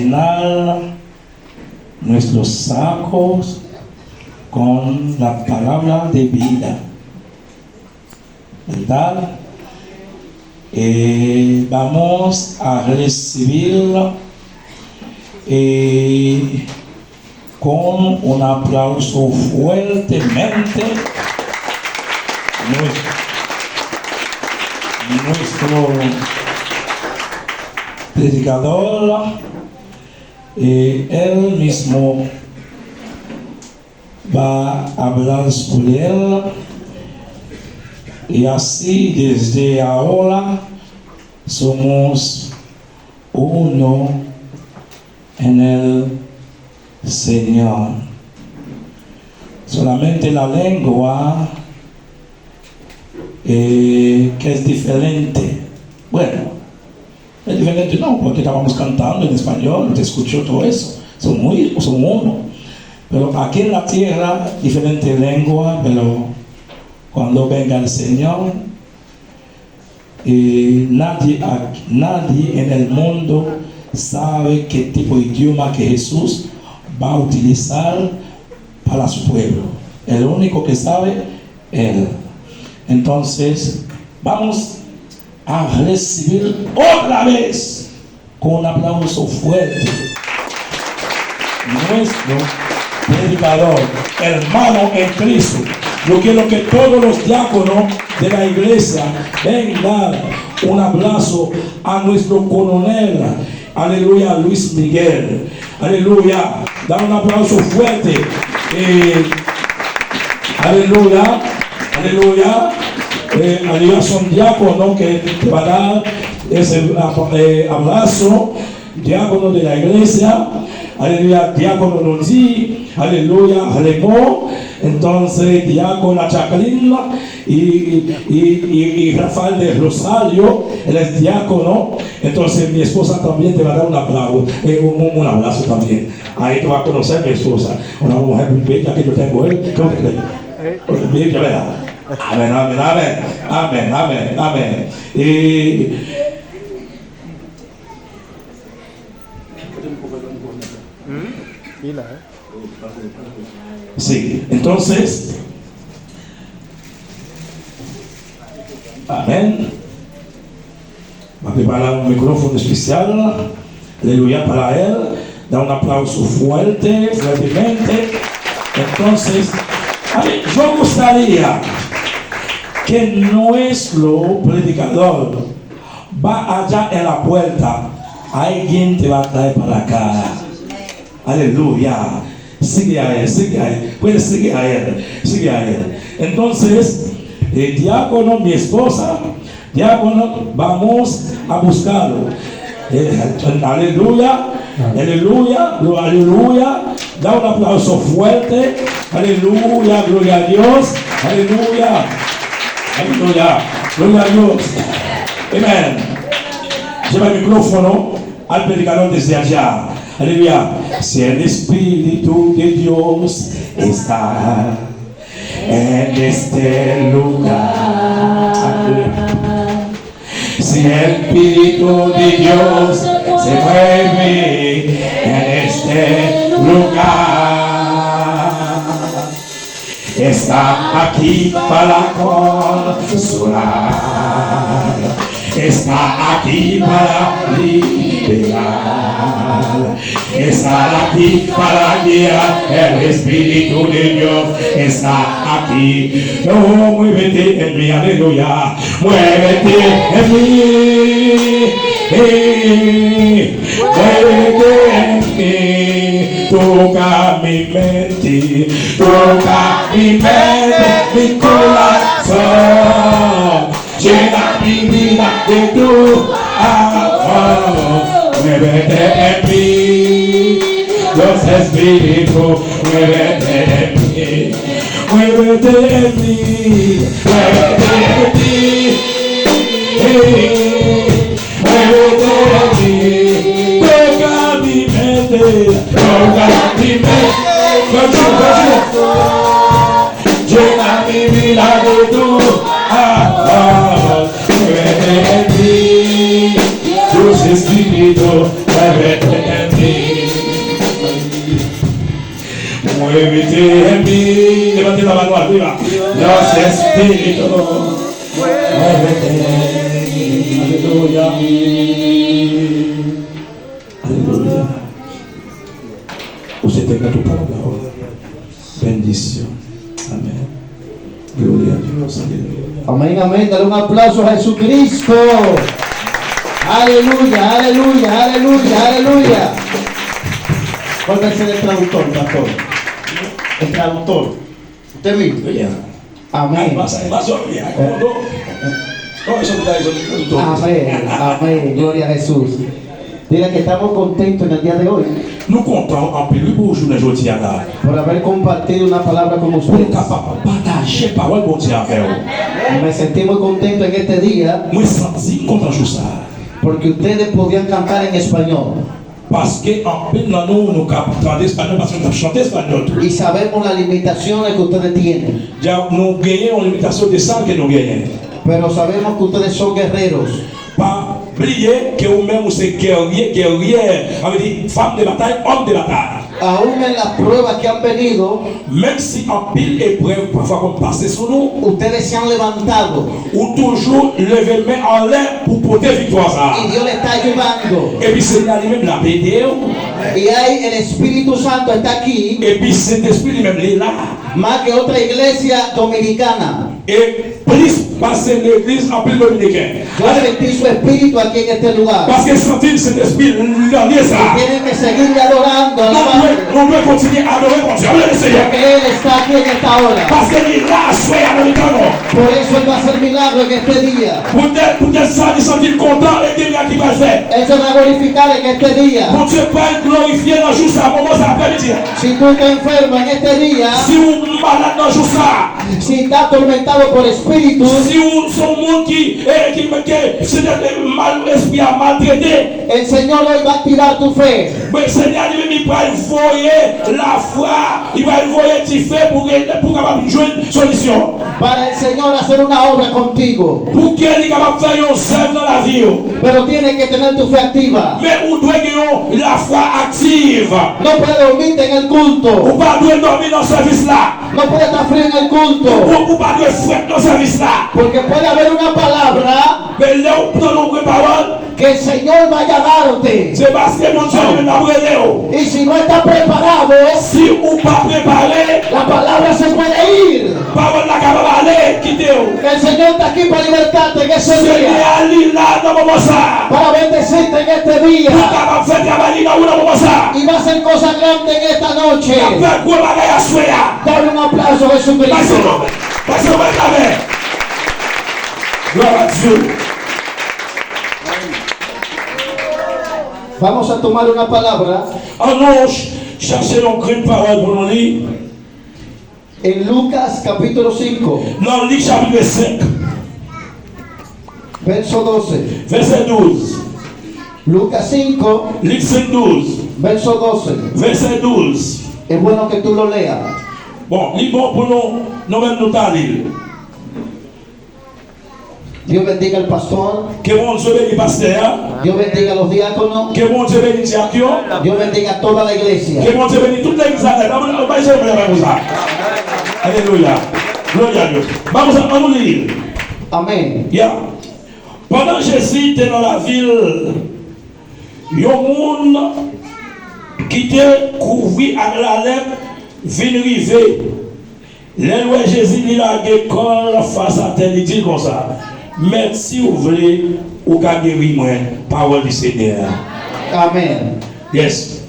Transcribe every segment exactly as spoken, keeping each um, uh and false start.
Al nuestros sacos con la palabra de vida, ¿verdad? Eh, vamos a recibir, eh, con un aplauso fuertemente nues- nuestro predicador, eh, él mismo va a hablar sobre él. Y así desde ahora somos uno en el Señor. Solamente la lengua, eh, que es diferente. Bueno, es diferente no, porque estábamos cantando en español, te escuchó todo eso. Son muy, son uno. Pero aquí en la tierra, diferente lengua, pero cuando venga el Señor, eh, nadie, aquí- nadie en el mundo sabe qué tipo de idioma que Jesús va a utilizar para su pueblo. El único que sabe, Él. Entonces, vamos a recibir otra vez con un aplauso fuerte nuestro predicador, hermano en Cristo. Yo quiero que todos los diáconos de la iglesia vengan un abrazo a nuestro coronel, aleluya, Luis Miguel. Aleluya. Da un aplauso fuerte. Eh, aleluya. Aleluya. Eh, aleluya. Son diácono que te va a dar ese, eh, abrazo. Diácono de la iglesia. Aleluya. Diácono Nondi. Aleluya. Remo. Entonces, diácona Jacqueline y, y, y, y Rafael de Rosario, él es diácono. Entonces, mi esposa también te va a dar un aplauso, eh, un, un, un abrazo también. Ahí tú vas a conocer a mi esposa. Una mujer bella que yo tengo, ¿eh? ¿Cómo te crees? Bella, ¿verdad? Amén, amén, amén. Amén, amén, amén. Y Sí, entonces, amén. Va a preparar un micrófono especial. Aleluya, para él. Da un aplauso fuerte, fuertemente. Entonces, a mí, yo gustaría que nuestro predicador va allá en la puerta. Alguien te va a traer para acá. Aleluya. Sigue a él, sigue a él. Puedes seguir a él, sigue a él. Entonces, eh, diácono, mi esposa, diácono, vamos a buscarlo. Eh, aleluya, aleluya, glo- aleluya. Da un aplauso fuerte. Aleluya, gloria a Dios. Aleluya, aleluya, gloria a Dios. Amén. Lleva el micrófono al predicador desde allá. Aleluya. Si el Espíritu de Dios está en este lugar. Si el Espíritu de Dios se mueve en este lugar. Está aquí para consolar. Está aquí para liberar. Está aquí para guiar. El Espíritu de Dios está aquí. No, muévete en mí, aleluya. Muévete en mí. Muévete en mí. Toca mi mente. Toca mi mente, mi corazón. Llena mi vida de tu amor. Muévete en mí, Dios Espíritu, muévete en mí. Muévete en mí, muévete en mí. Muévete en mí, toca mi mente, toca mi mente. Continue, continue. Llena mi vida de tu amor. Muévete en mí, Dios Espíritu, muévete en mí. Revite enpi levante la mano arriba. Los espíritus. Aleluya. Aleluya. Ou se te ka tou pawòl la. Bendisyon. Amen. Gloria a Dios. Aleluya. Amén, amén. Dale un aplauso a Jesucristo. Aleluya, aleluya, aleluya, aleluya. ¿Cuál va a ser el traductor, pastor? El traductor. Usted mismo. Amén. Amén, amén. Gloria a Jesús. Dile que estamos contentos en el día de hoy Nou kontan anpil wi pou jounen jodi a la. Por haber compartido una palabra con ustedes. Pou nou kapab pataje pawòl Bondye avè w. Me sentí muy contento en este día. Mwen santi m kontan jou sa a. Porque ustedes podían cantar en español. Paske anpil nan nou, nou ka tande espanyòl, paske nou t ap chante espanyòl tou. Y sabemos las limitaciones que ustedes tienen. Dja, nou genyen yon limitasyon de sa ke nou genyen. Pero sabemos que ustedes son guerreros. Pa bliye ke ou menm ou se gèrye, gèryè, sa vle di fanm de batay, òm de batay. Aún en las pruebas que han venido, Menm si anpil eprèv pafwa konn pase sou nou, ustedes se han levantado. Ou toujou leve men anlè pou pote viktwa sa a. Y Dios le está ayudando. Epi Senyè a li menm l ap ede w. Y hay el Espíritu Santo está aquí. Epi Sentespri li menm li la. Más que otra iglesia dominicana. E plis pase legliz anpil Dominiken. Yo sentí su espíritu aquí en este lugar. Paske santi Sentespri nan lye sa a. Y tienen que seguir adorando, alabando. Nou dwe, nou dwe kontinye adore Bondye. Adore Senyè. Porque Él está aquí en esta hora. Paske li la aswè a nan mitan nou. Por eso Él va a hacer milagro en este día. Poutèt, poutèt sa, li santi l kontan e gen mirak ki pral fèt. Él se va a glorificar en este día. Bondye pral glorifye nan jou sa a, moman sa a, aprèmidi a. Si tú estás enfermo en este día, Si w malad nan jou sa a, Si está atormentado por espíritus, Si w se yon moun ki, eh, ki, ke se te, eh, mal, espri a maltrete. El Señor hoy va a activar tu fe. Men Senyè a li menm li pral voye lafwa, li pral voye dife pou gen, pou kapab jwenn solisyon. Para el Señor hacer una obra contigo. Pou ke li kapab fè yon zèv nan lavi w. Pero tienes que tener tu fe activa. Men ou dwe gen yon lafwa aktiv. No puedes dormirte en el culto. Ou pa dwe dòmi nan sèvis la. No puede estar frío en el culto. Ou, ou pa dwe frèt nan sèvis la. Porque puede haber una palabra Men lè w tande yon grenn pawòl, que el Señor va a llamarte. Se paske Bondye li menm l ap rele w. Y si no estás preparado, Si ou pa prepare, la palabra se puede ir. Pawòl la kapab ale, kite w. El Señor está aquí para libertarte en este día. Senyè a li la nan moman sa a. Para bendecirte en este día. Pou kapab fè travay li nan ou nan moman sa a. Y va a hacer cosas grandes en esta noche. L ap fè gwo bagay aswè a. Dale un aplauso a Jesucristo. Pase yon, pase yon bèl klamè. Gloire à Dieu. Vamos a tomar una palabra. Ann nou ch-, chache yon grenn pawòl pou nou li. En Lucas capítulo cinco, Nan Lik chapit senk, verso doce. Vèsè douz. Lucas cinco, Lik senk douz. Verso doce. Vèsè douz. Es bueno que tú lo leas. Bon, li bon pou nou, nou menm nou ta li l. Dios bendiga al pastor. Ke Bondye beni pastè a. Dios bendiga a los diáconos. Ke Bondye beni dyak yo. Dios bendiga a toda la iglesia. Ke Bondye beni tout legliz la nèt. Ann bay Jewova yon lòt men pou sa. Alelouya. Glòri a Dye. Ban nou sa, ann nou li. Amèn. Ya. Pandan Jezi te nan lavil, yon moun ki te kouvri ak lalèp vin rive. Lè l wè Jezi, li lage kò l fas atè, li di l konsa, Mèt, si w vle, ou ka geri mwen. Pawòl di Senyè a. Amèn. Yes.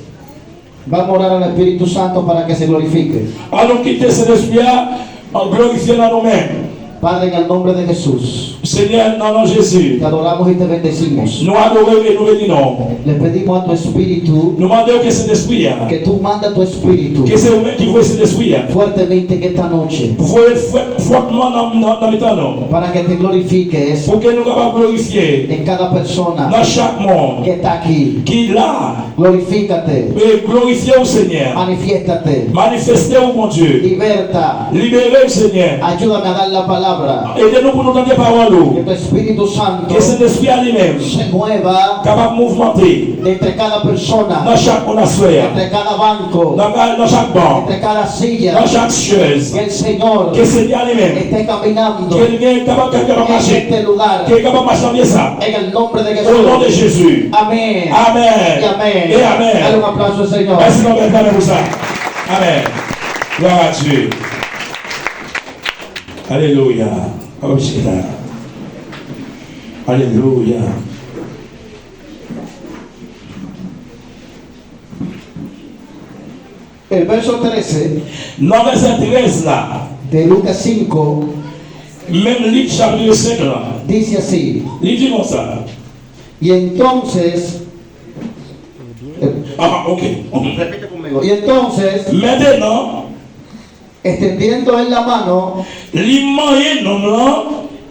Vamos a orar al Espíritu Santo para que se glorifique. Ann nou kite Sentespri a glorifye nan nou menm. Padre, en el nombre de Jesús, Senyè, nan non Jezi, te adoramos y te bendecimos. Nou adore w e nou beni non w. Le pedimos a tu Espíritu, Nou mande w ke Sentespri a, que tú manda tu Espíritu, ke se ou menm ki voye Sentespri a, fuertemente en esta noche, pou voye l fwè-, fòtman nan, nan, nan mitan nou, para que te glorifiques, pou ke nou kapab glorifye en cada persona, nan chak moun, que está aquí, ki la. Glorifícate. E glorifye w, Senyè. Manifiéstate. Manifeste w, Bondye. Liberta. Libere m, Senyè. Ayúdame a dar la palabra. palabra. Ede nou pou nou tande pawòl ou. Que tu Espíritu Santo Ke Sentespri a li menm se mueva kapab mouvmante entre cada persona, nan chak moun aswè a. Entre cada banco, Nan, ka- nan chak ban, entre cada silla. Nan chak chèz. Que el Señor Ke Senyè a li menm esté caminando Ke li gen kapab, kapab en mache. Este lugar. Ke li kapab mache nan lye sa. En el nombre de Jesús. O non de Jezi. Amén. Amèn. Y amén. E amèn. Dale un aplauso al Señor. Mèsi, nou mèt aplodi pou sa. Amèn. Glwa a Dye. Alelouya. Alelouya. El verso trece Nan vèsè trèz la, de Lucas cinco menm Lik chapit senk la, dice así: Li di konsa. Y entonces, eh, Ah, ok. Repite conmigo. Y entonces, Mentenan, extendiendo él la mano, li manyen nonm lan,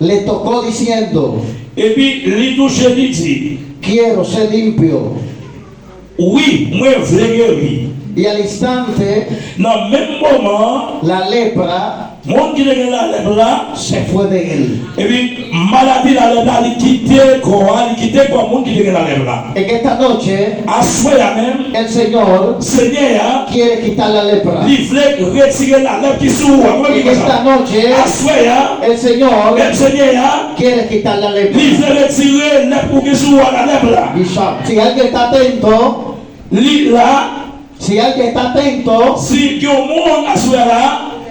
le tocó diciendo: Epi li touche, li di, Quiero ser limpio. Wi, mwen vle geri. Y al instante, Nan menm moman an, la lepra moun ki te gen lalèp la, se fue de él. Epi maladi lalèp la, li kite kò a, li kite kò moun ki te gen lalèp la. En esta noche, Aswè a menm, el Señor Senyè a, quiere quitar la lepra. Li vle retire lalèp ki sou ou a. Mwen ki En konsa. Esta noche, Aswè a, el Señor menm Senyè a, quiere quitar la lepra. Li vle retire lèp ou ki sou ou a, lalèp la. Bishop, si alguien está atento, Li la. Si alguien está atento, Si gen yon moun aswè la,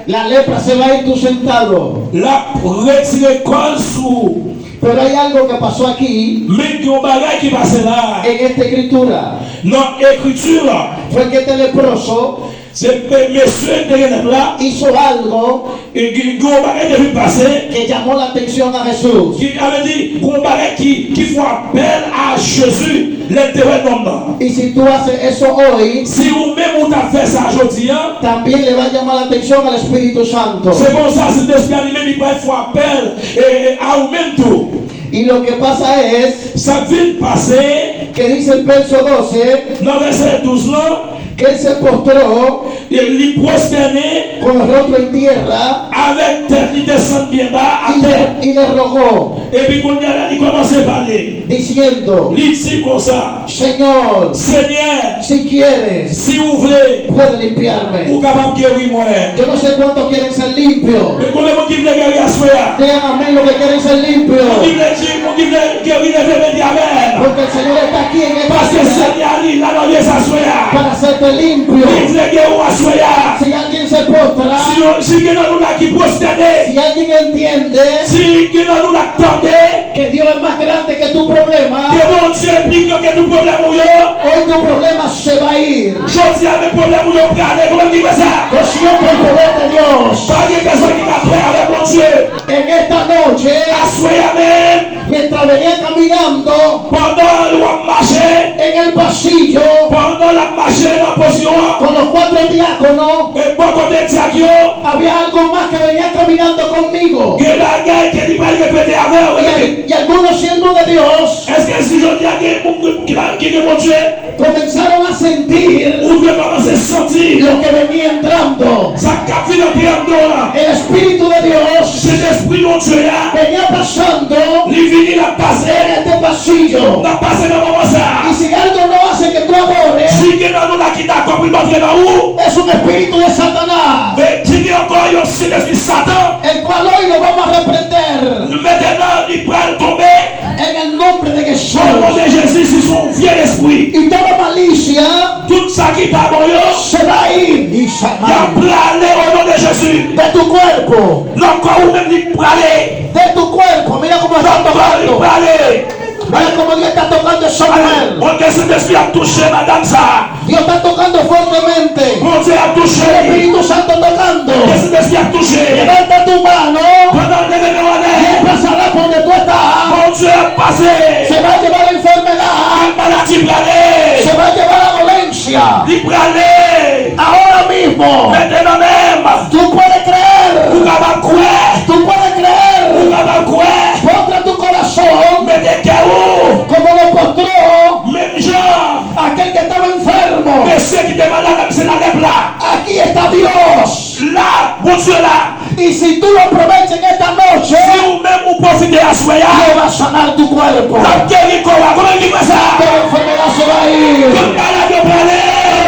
la lepra se va a ir tú sentado. L ap retire kò l sou ou. Pero hay algo que pasó aquí. Men gen yon bagay ki pase la. En esta escritura. Nan ekriti la. Fue que este leproso Se pe mesye te gen lèp la. Hizo algo. E gen gen yon bagay te vin pase. Que llamó la atención a Jesús. Ki, sa vle di, gen yon bagay ki, ki fè apèl a Jezi lè l te wè nonm nan. Y si tú haces eso hoy, Si ou menm ou ta fè sa jodi a, también le va a llamar la atención al Espíritu Santo. Se konsa, Sentespri a li menm, li pral fè apèl, e, e, a ou menm tou. Y lo que pasa es, Sa k vin pase, que dice el verso doce, nan vèsè douz lan, que él se postró e li pwostène con el rostro en tierra, avèk tèt li desann byen ba y atè. Le, y le rogó, Epi kounye a la, li kòmanse pale. Diciendo, Li di konsa, Señor, Senyè, si quieres, si ou vle, puedes limpiarme. Ou kapab geri mwen. Yo no sé cuántos quieren ser limpios. Men konbyen moun ki vle geri aswè a? Digan amén los que quieren ser limpios. Moun ki vle di, moun ki vle geri, leve men, di amèn. Porque el Señor está aquí en esta Paske mañana Senyè a li la nan lye sa aswè a. Para hacerte limpio. Li vle geri w aswè a. Si alguien se postra, Si yo, si gen nan nou la ki pwostène, si alguien entiende si gen nan nou la k tande, que Dios es más grande que tu problema, ke Bondye pi gran ke tout pwoblèm ou yo. Hoy tu problema se va a ir. Jodi a, men pwoblèm ou yo prale. Konbyen ki kwè sa? Yo siento el poder de Dios. Pa gen pèsòn ki ka pè avèk Bondye. En esta noche, Aswè a menm, mientras venía caminando, pandan w ap mache, en el pasillo, pandan l ap mache nan pozisyon an, con los cuatro diáconos, e bò kote dyak yo, había algo más que venía caminando conmigo. Gen bagay ke li pral repete avè w. Y, y algunos siervos de Dios Èske si jodi a gen moun ki, ki gen Bondye, comenzaron a sentir ou dwe kòmanse santi lo que venía entrando. Sa k ap vin antre anndan w la. El Espíritu de Dios Sentespri Bondye a, venía pasando li vini, l ap pase en este pasillo. L ap pase nan moman sa a. Y si algo no hace que tú adores, Si gen nan nou la ki dakò pou l pa antre nan ou, es un espíritu de Satanás, men ki gen ankò yon sentespri Satan, el cual hoy lo vamos a reprender. Mentenan, li pral tonbe. En el nombre de Jesús. O non de Jezi, si se yon vye lespri. Y toda malicia Tout sa ki pa bon yo, se va a ir. Y ap prale o non de Jezi. De tu cuerpo. Nan kò ou menm li prale. De tu cuerpo. Mira cómo está tocando. Nan kò li prale. Mira cómo Dios está tocando esa mujer. Bondye Sentespri ap touche madanm sa a. Dios está tocando fuertemente. Bondye ap touche. El Espíritu Santo tocando. Bondye Sentespri ap touche. Levanta tu mano. Pandan w leve men w anlè, Y él pasará por donde tú estás. Bondye ap pase. Se va a llevar la enfermedad. Maladi prale. Se va a llevar la dolencia. Li prale. Ahora mismo. Mentenan menm. Tú puedes creer. Ou kapab kwè. Tú puedes creer. Ou kapab kwè. Postra tu corazón. Mete kè ou. Como lo postró Menm jan aquel que estaba enfermo. Mesye ki te malad ak se lalèp la. Aquí está Dios. La, Bondye la. Y si tú lo aprovechas en esta noche, Si ou menm ou pwofite aswè a, Dios va a sanar tu cuerpo. L ap geri kò w a. Konbyen ki kwè sa? Toda enfermedad se va a ir. Tout maladi yo prale.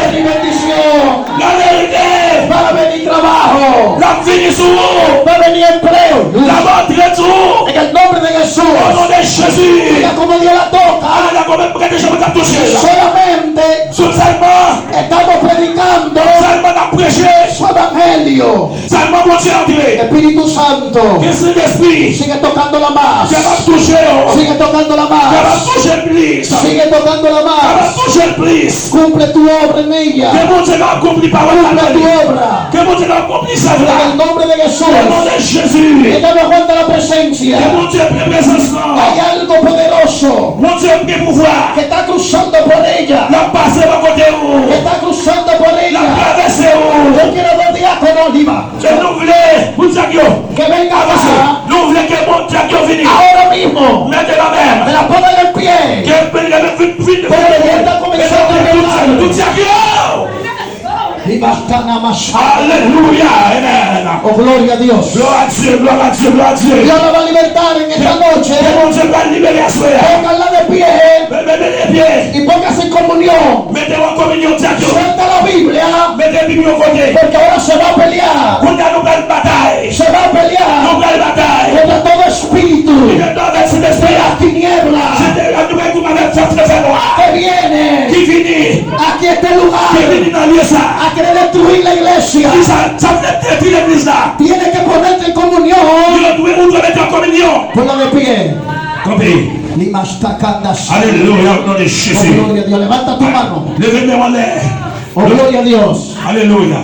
Ven y bendición. L ap vini. Va a venir trabajo. L ap vini sou ou. Va a venir empleo. L ap antre sou ou. En el nombre de O Jesús. non de Jezi. Mira cómo Dios la toca. Ala konbyen m prete jan mwen t ap touche l. Solamente Sou sèlman. estamos predicando Sèlman n ap preche. su evangelio. Sèlman Bondye antre. Espíritu Santo, Ke Sentespri. Sigue tocándola más. Ke l ap touche yo. Sigue tocándola Ke l ap más. touche l plis. Sigue tocándola Ke l ap más. touche l plis. Cumple tu obra en ella. Ke Bondye ka akonpli pawòl la Cumple nan tu li. obra. Ke Bondye ka akonpli zèv la. En el nombre de O non Jesús. De Jezi. Ella no aguanta la presencia. Ke Bondye pran prezans lan. Hay algo poderoso Bondye gen pouvwa. que está cruzando por ella. L ap pase bò kote ou. Que está cruzando por L ap ella. Travèse ou. Yo quiero dos diáconos arriba. Se nou vle pou dyak yo. Que venga Avanse. acá. Nou vle ke Bondye dyak yo vini. Ahora mismo. Mete nan men. Me la pongan en pie. Ke vin, vin, vin, vin, Porque ya está comenzando a vin, hablar. Tout dyak yo. Y bastana más. Alelouya. Amen. Oh, gloria a Dios. Glwa a Dye, glwa a Dye, glwa a Dye. Dios la va a libertar en esta noche. Ke Bondye pral libere aswè a. Pónganla de pie Men, men, men, men, men. y póngase en comunión. Mete w an kominyon dyak yo. Suelta la Biblia, Mete Bib yo kote. Porque ahora se va a pelear Kounye a nou pral batay. se va a pelear Nou pral batay. Contra todo espíritu Mete nou avèk Sentespri de a. las tinieblas Se te, nou pral goumen avèk fòs nan fènwa. Que viene Ki vini. Aquí a este lugar Ki vini nan lye sa. a querer destruir la iglesia. Ki sa, sa vle detwi legliz la. Tiene que ponerte en comunión. Yo dwe, ou dwe mete an kominyon. Ponla de pie. Kanpe. Ni más tacadas. Alelouya, o non de Oh, Jezi. gloria a Dios. Levanta tu mano. Leve men w anlè. Oh, gloria a Dios. Alelouya.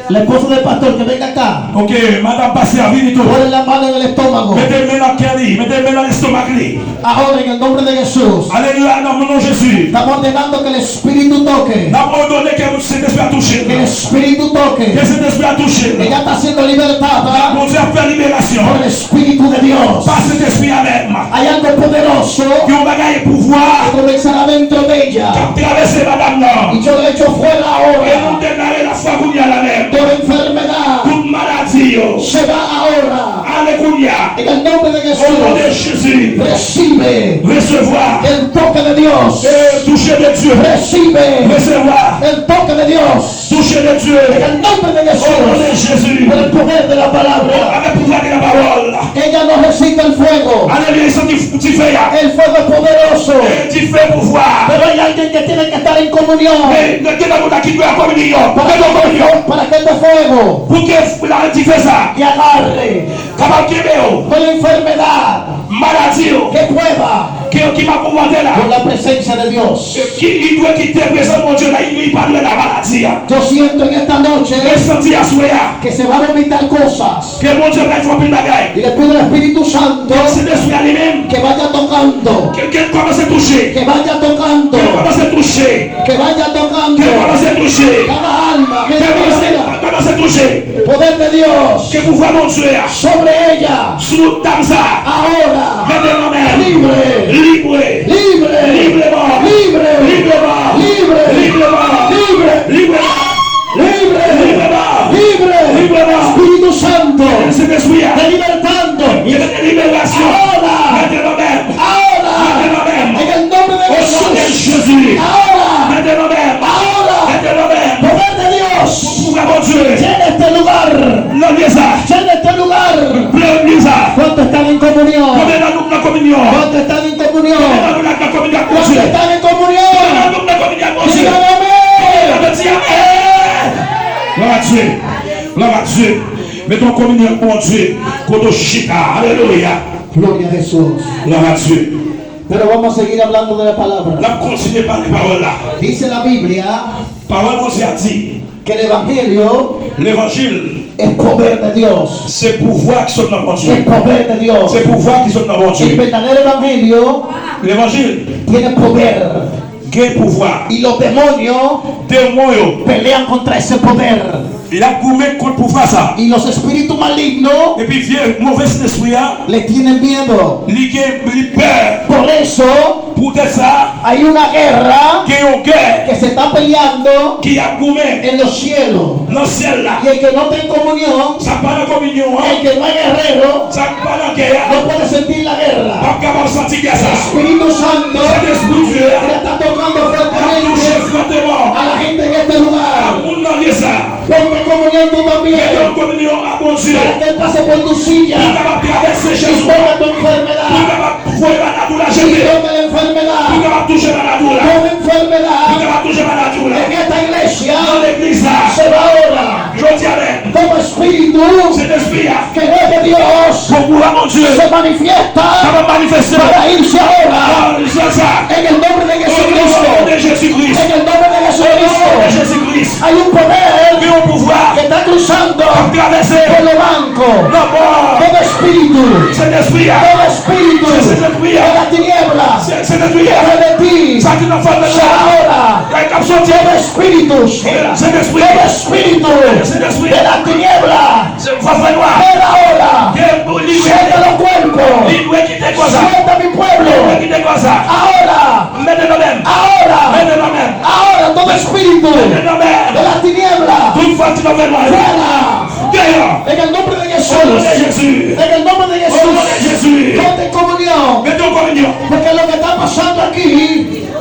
La esposa del pastor que venga acá. Ok, madanm pastè a vini tou. Ponle la mano en el estómago. Mete men nan kè li, mete men nan lestomak li. Ahora en el nombre de Jesús. Alelouya, nan non Jezi. Estamos ordenando que el Espíritu toque. N ap òdone ke Sentespri a touche Que el l. Espíritu toque. Ke Sentespri a touche l. Ella está siendo libertada Bondye ap fè liberasyon. Por el Espíritu de Dios. Pa Sentespri a menm. Hay algo poderoso Gen yon bagay pouvwa que comenzará dentro de ella. K ap travèse madanm nan. Y yo lo echo fuera E nou ahora. Deklare l a fwa kounye a la menm. Toda enfermedad Tout maladi yo. se va ahora. Ale kounye a. En el nombre de O non de Jesús, Jezi. recibe Resevwa. El toque de Dios. E touche de Dye. Recibe Resevwa. El toque de Dios. Touche de Dye. En el nombre de O non de Jesús, Jezi. Por el poder de la palabra. Avèk pouvwa de la pawòl. Ella no resiste el fuego. Aleluya, li santi dife a. El fuego es poderoso. E dife pouvwa. Pero hay alguien que tiene que estar en comunión Men gen nan moun ki dwe an kominyon. Mete w an kominyon. Para que este fuego Pou ke la dife sa te agarre. Kapab kenbe w. Toda enfermedad Maladi yo. que pueda Ke ki pa pou mande la. Por la presencia de Dios. Ki li dwe kite prezans Bondye la, li pa dwe la maladi a. Yo siento en esta noche Mwen santi aswè a. Que se van a vomitar cosas. Ke Bondye pral fè anpil bagay. Y le pido al Espíritu Santo Donk Sentespri a li menm. Que vaya tocando. Ke, ke l kòmanse touche. Que vaya tocando. Ke l kòmanse touche. Que vaya Ke tocando. l kòmanse touche. Cada alma. Ke l kòmanse, Mira. kòmanse touche. Poder de Dios. Ke pouvwa Bondye a. Sobre ella. Sou dam sa. Ahora. Mete nan men. Libre. Libre. Libre. Libreman. Libre. Libreman. Libre. Libreman. Libre. Libreman. Libre. Libreman. Libre. Libreman. Espíritu Santo. Sentespri a. Te libertando. Mete liberasyon. Ahora. Mete nan men. Ahora. Mete nan men. En el nombre de O non de Jesús. Jezi. Ahora. Mete nan men. Ahora. Mete nan men. Poder de Dios. Pouvwa Bondye. Llena este lugar. Nan lye sa. Llena este lugar. Plen lye sa. ¿Cuántos están en comunión? Konbyen nan nou nan kominyon? ¿Cuántos están en comunión? Konbyen nan nou nan kominyon ak ¿Cuántos Bondye? están en comunión? Konbyen nan nou nan kominyon ak Bondye? Digan amén. Konbyen nan nou di amèn? Glwa a Dye. Glwa a Dye. Mete w kominyon ak Bondye. Kote w chita. Alelouya. Gloria a Jesús. Glwa a Dye. Pero vamos a seguir hablando de la palabra. N ap kontinye pale pawòl la. Dice la Biblia Pawòl Bondye a di. Que el evangelio Levanjil es poder de Dios. Se pouvwa ki sot nan Es Bondye. Poder de Dios. Se pouvwa ki sot nan El Bondye. Verdadero evangelio Levanjil Tiene poder. Gen pouvwa. Y los demonios Demon yo. Pelean contra ese poder. Y ap goumen kont pouvwa sa. Y los espíritus malignos Epi vye move sentespri a. Le tienen miedo. Li gen, li pè. Por eso Poutèt sa, hay una guerra, gen yon gè, que se está peleando, ki ap goumen, en los cielos, nan syèl la. Y el que no está en comunión, sa k pa nan kominyon an, el que no es guerrero, sa k pa nan gè a, no puede sentir la guerra. P ap kapab santi gè sa. El Espíritu Santo, Sentespri Dye a, le está tocando, ap touche fuertemente, fòteman, a la gente en este lugar. Ak moun nan lye sa. Ponte en comunión tú también. Mete w an kominyon ak Bondye. Para que Él pase por tu silla. Pou l kapab travèse chèz ou. Y ponga tu enfermedad. Pou l kapab voye maladi w la jete. Y toque la enfermedad. Pou l kapab touche maladi w la. Toda enfermedad. Pou l kapab touche maladi w la. En esta iglesia. Nan legliz la. Se va ahora. Jodi a menm. Todo espíritu. Sentespri a. Que no es de Dios. Pouvwa Bondye. Se manifiesta. Kapab manifeste. Para irse ahora. Nan syèl sa. En el nombre de Jesucristo. O non de Jezi Kris. En el nombre de Jesucristo. O non de Jezi Kris. Hay un poder. Gen yon pouvwa. Que está cruzando. K ap travèse. Por los bancos. Nan bò. Todo espíritu. Sentespri a. Todo espíritu. Se sentespri a. De la tiniebla. Se sentespri a. Dentro de ti. Sa ki nan fòm nan. Ahora. K ap soti. Todo espíritu. Sentespri. Todo espíritu. Sentespri. De la tiniebla. Se fòs fè nwa. Ven ahora. Ke li dwe, suelta los cuerpos, li dwe kite kò sa. Suelta mi pueblo. Li dwe kite kò sa. Ahora. Mete nan men m. Ahora. Mete nan men m. Ahora todo espíritu, mete nan men m, de la tiniebla, tout fòs ki nan fè nwa yo, fuera. Deyò. En el nombre de Jesús. O non de Jezi. En el nombre de Jesús. O non de Jezi. Ponte en comunión. Mete w an kominyon. Porque lo que está pasando aquí,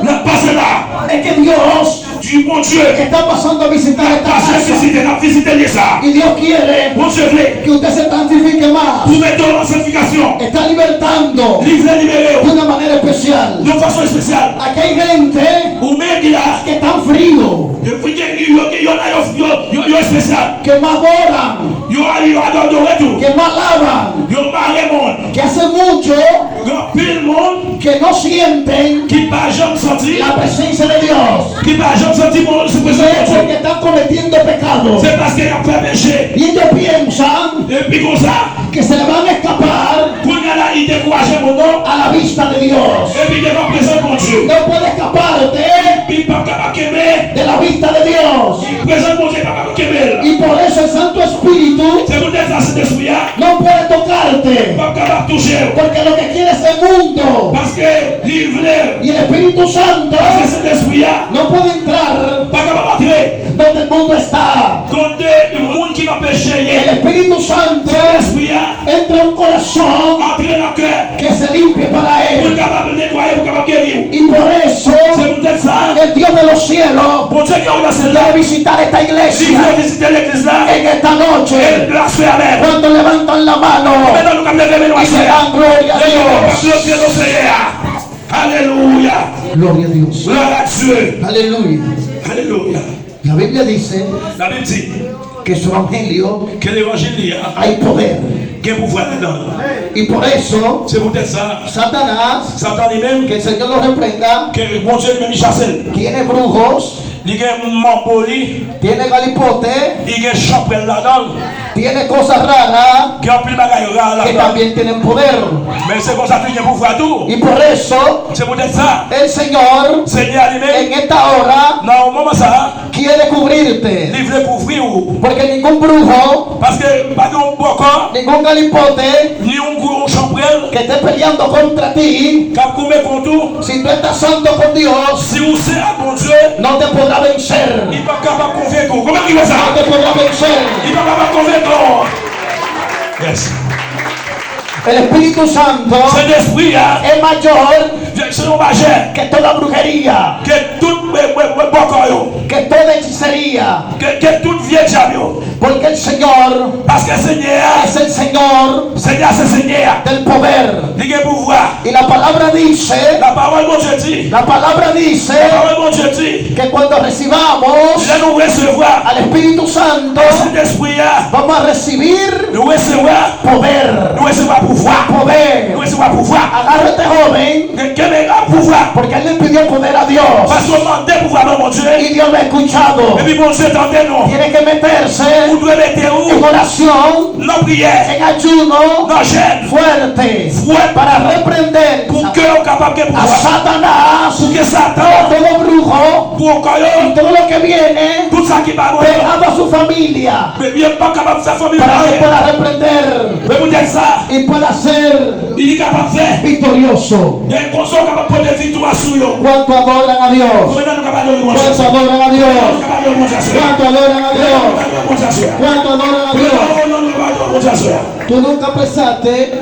sa k pase la, es que Dios Di Bondye. Está pasando a visitar esta casa. L ap pase vizite, l ap vizite lye sa. Y Dios quiere, Bondye vle, que usted se santifique más. Pou mete w nan santifikasyon. Está libertando, li vle libere w, de una manera especial. Yon fason espesyal. Aquí hay gente, ou menm ki la, que están frío, yo, yo, yo, yo espesyal, que no adoran, yo, yo adore tou, que no alaban, yo mare moun, que hace mucho, gen anpil moun, que no sienten, ki pa janm santi, la presencia de Dios, ki pa janm santi Bon, se prezans Bondye. Y es porque están cometiendo pecado. Se paske y ap fè peche. Y ellos piensan, epi konsa, que se le van a escapar, kounye a la, li dekouraje moun nan, a la vista de Dios. Epi devan prezans Bondye. No puede escaparte, li p ap kapab kenbe, de la vista de Dios. Prezans Bondye p ap kapab kenbe l. Y por eso el Santo Espíritu, se poutèt sa, Sentespri a, no puede tocarte, p ap kapab touche w. Porque lo que quiere ese mundo, paske li vle, y el Espíritu Santo, paske Sentespri a, no puede entrar, pa kapab antre, donde el mundo está, kote moun ki nan peche ye. El Espíritu Santo, Sentespri a, entra a un corazón, antre nan kè, que se limpie para él, pou l kapab netwaye, pou l kapab geri w. Y por eso, se poutèt sa, el Dios de los cielos, Bondye ki anwo nan syèl la, quiere visitar esta iglesia, li vle vizite legliz la, en esta noche, e aswè a menm. Cuando levantan la mano, konbyen nan nou k ap leve men nou aswè a, y dan gloria a Dios, leve men nou, glorifye non Senyè a. Alelouya. Gloria a Dios. Glwa a Dye. Aleluya. Alelouya. La Biblia dice, Labib di, que su evangelio, ke levanjil li a, hay poder, gen pouvwa ladan l. Y por eso, se poutèt sa, Satanás, Satan li menm, que el Señor lo reprenda, ke Bondye li menm li chase l, tiene brujos, li gen manbo li, tiene galipote, li gen chanpwèl ladan l, tiene cosas raras, gen anpil bagay ra ladan l, que también tienen poder. Men se konsa tou li gen pouvwa tou. Y por eso, se poutèt sa, el Señor, Senyè a li menm, en esta hora, nan moman sa a, quiere cubrirte, li vle kouvri w. Porque ningún brujo, paske pa gen yon bòkò, ningún galipote, ni yon gwo chanpwèl, que esté peleando contra ti, k ap goumen kont ou, si tú estás santo con Dios, si ou sen ak Bondye, no te podrá vencer, li p ap kapab konvenk ou. Konbyen ki kwè sa? No te podrá vencer. Li p ap kapab konvenk ou. Yes. El Espíritu Santo, Sentespri a, es mayor, se yon majè, que toda brujería, ke tout, e, e, e, bòkò yo, que toda hechicería, ke, ke tout vye dyab yo. Porque el Señor, paske Senyè a, es el Señor, Senyè a se Senyè a, del poder, li gen pouvwa. Y la palabra dice, lapawòl Bondye di, la palabra dice, lapawòl Bondye di, que cuando recibamos, lè nou resevwa, al Espíritu Santo, Sentespri a, vamos a recibir, nou resevwa, poder, nou resevwa pouvwa, poder, nou resevwa pouvwa. Agárrate, joven, ke, kenbe la pouvwa, porque él le pidió poder a Dios, paske w mande pouvwa ban Bondye, y Dios lo ha escuchado, epi Bondye tande nou. Tiene que meterse, ou dwe mete w, en oración, nan priyè, en ayuno, nan jèn, fuerte, fwè, para reprender, pou ke w kapab gen pouvwa, a Satanás, pou ke Satan, todo brujo, pou kò yo, y todo lo que viene, tout Sa ki pa bon yo. Dejando su familia. Men yo p ap kapab fè fanmi yo. Para que pueda reprender. Men poutèt sa. Y pueda ser. Li kapab fè. Victorioso. E konsa w kapab pote viktwa sou yo. ¿Cuánto adoran a Dios? Konbyen nan nou kapab adore Bondye? ¿Cuánto adoran a Dios? Konbyen nan nou kapab adore Bondye aswè? ¿Cuánto adoran a Dios? Konbyen nan nou kapab adore Bondye aswè? ¿Cuánto adoran a Dios? Konbyen nan nou kapab adore Bondye aswè? Tú nunca pensaste,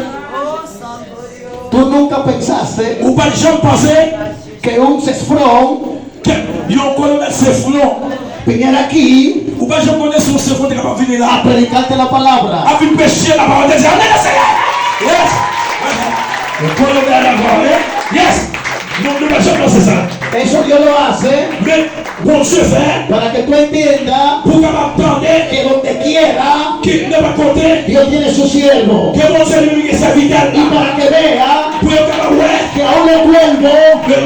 tú nunca pensaste. Ou pa t janm panse. Que un cefrón. Ke yon kolonèl sefwon. Viniera aquí. Ou pa janm konnen si yon sefwon te kapab vini la. A predicarte la palabra. A vin preche lapawòl de Dye. Amèn, Senyè. Yes. Kolonèl la, eh? Yes. Non, nou pa janm panse sa. Eso Dios lo hace. Men Bondye fè. Para que tú entiendas. Pou w kapab tande. Que donde quiera. Ki nenpòt kote. Dios tiene su siervo. Ke Bondye li menm gen sèvitè l. Y para que vea. Pou yo kapab wè. Que aún el cuervo.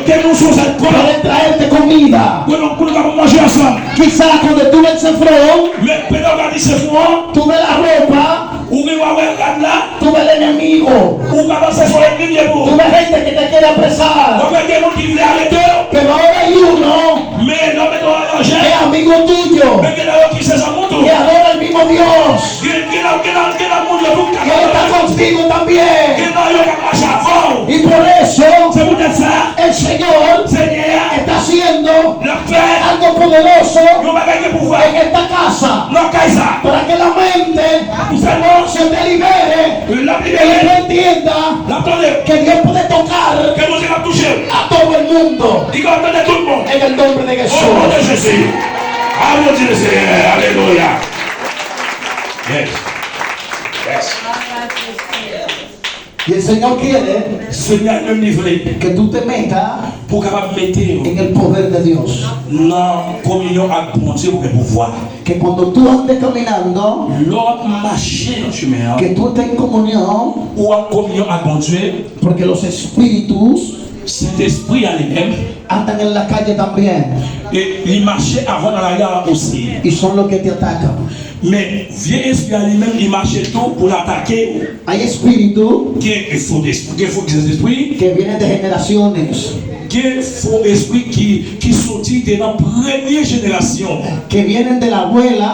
Ke nou sou sèt kò. Puede traerte comida. Pou nou, pou nou kapab manje ansanm. Quizá cuando tú ves el cefrón, men pandan w gade sefwon an, tú ves la ropa, ou gen w a wè rad la, tú ves el enemigo, ou ka panse se yon ènmi l ye pou ou. Tú ves gente que te quiere apresar. W ap wè gen moun ki vle arete w. Pero ahora hay uno, men lè w mete w an danje, que es amigo tuyo, men gen nan yo ki se zanmi w tou. Que adora al mismo Dios. Gen, gen nan, gen nan, gen nan moun yo tou k ap. Y él está contigo también. Gen nan yo k ap mache avè w. Y por eso, se poutèt sa, el Señor, Senyè a, está haciendo, l ap fè, algo poderoso, yon bagay ki gen pouvwa, en esta casa, nan kay sa, para que la mente, pou sèlman, se te libere, l ap libere, y tú entiendas, l ap tande, que Dios puede tocar, ke Bondye k ap touche, a todo el mundo, li kapab tande tout moun, en el nombre de Jesús. O non de Jezi. Aplodi le Senyè. Alelouya. Yes. Yes. Y el Señor quiere, Senyè a li menm li vle, que tú te metas, pou w kapab mete w, en el poder de Dios, nan kominyon ak Bondye pou gen pouvwa. Que cuando tú andes caminando, lè w ap mache nan chemen an, que tú estés en comunión, ou an kominyon ak Bondye, porque los espíritus, Sentespri a li menm, andan en la calle también, e li mache avè w nan lari a osi. Y son los que te atacan. Men vye espri a li menm, li mache tou pou l atake w. Hay espíritu, gen fo espri, gen fo, gen fo espri, que vienen de generaciones, gen fo espri ki, ki soti de nan premye jenerasyon, que vienen de la abuela,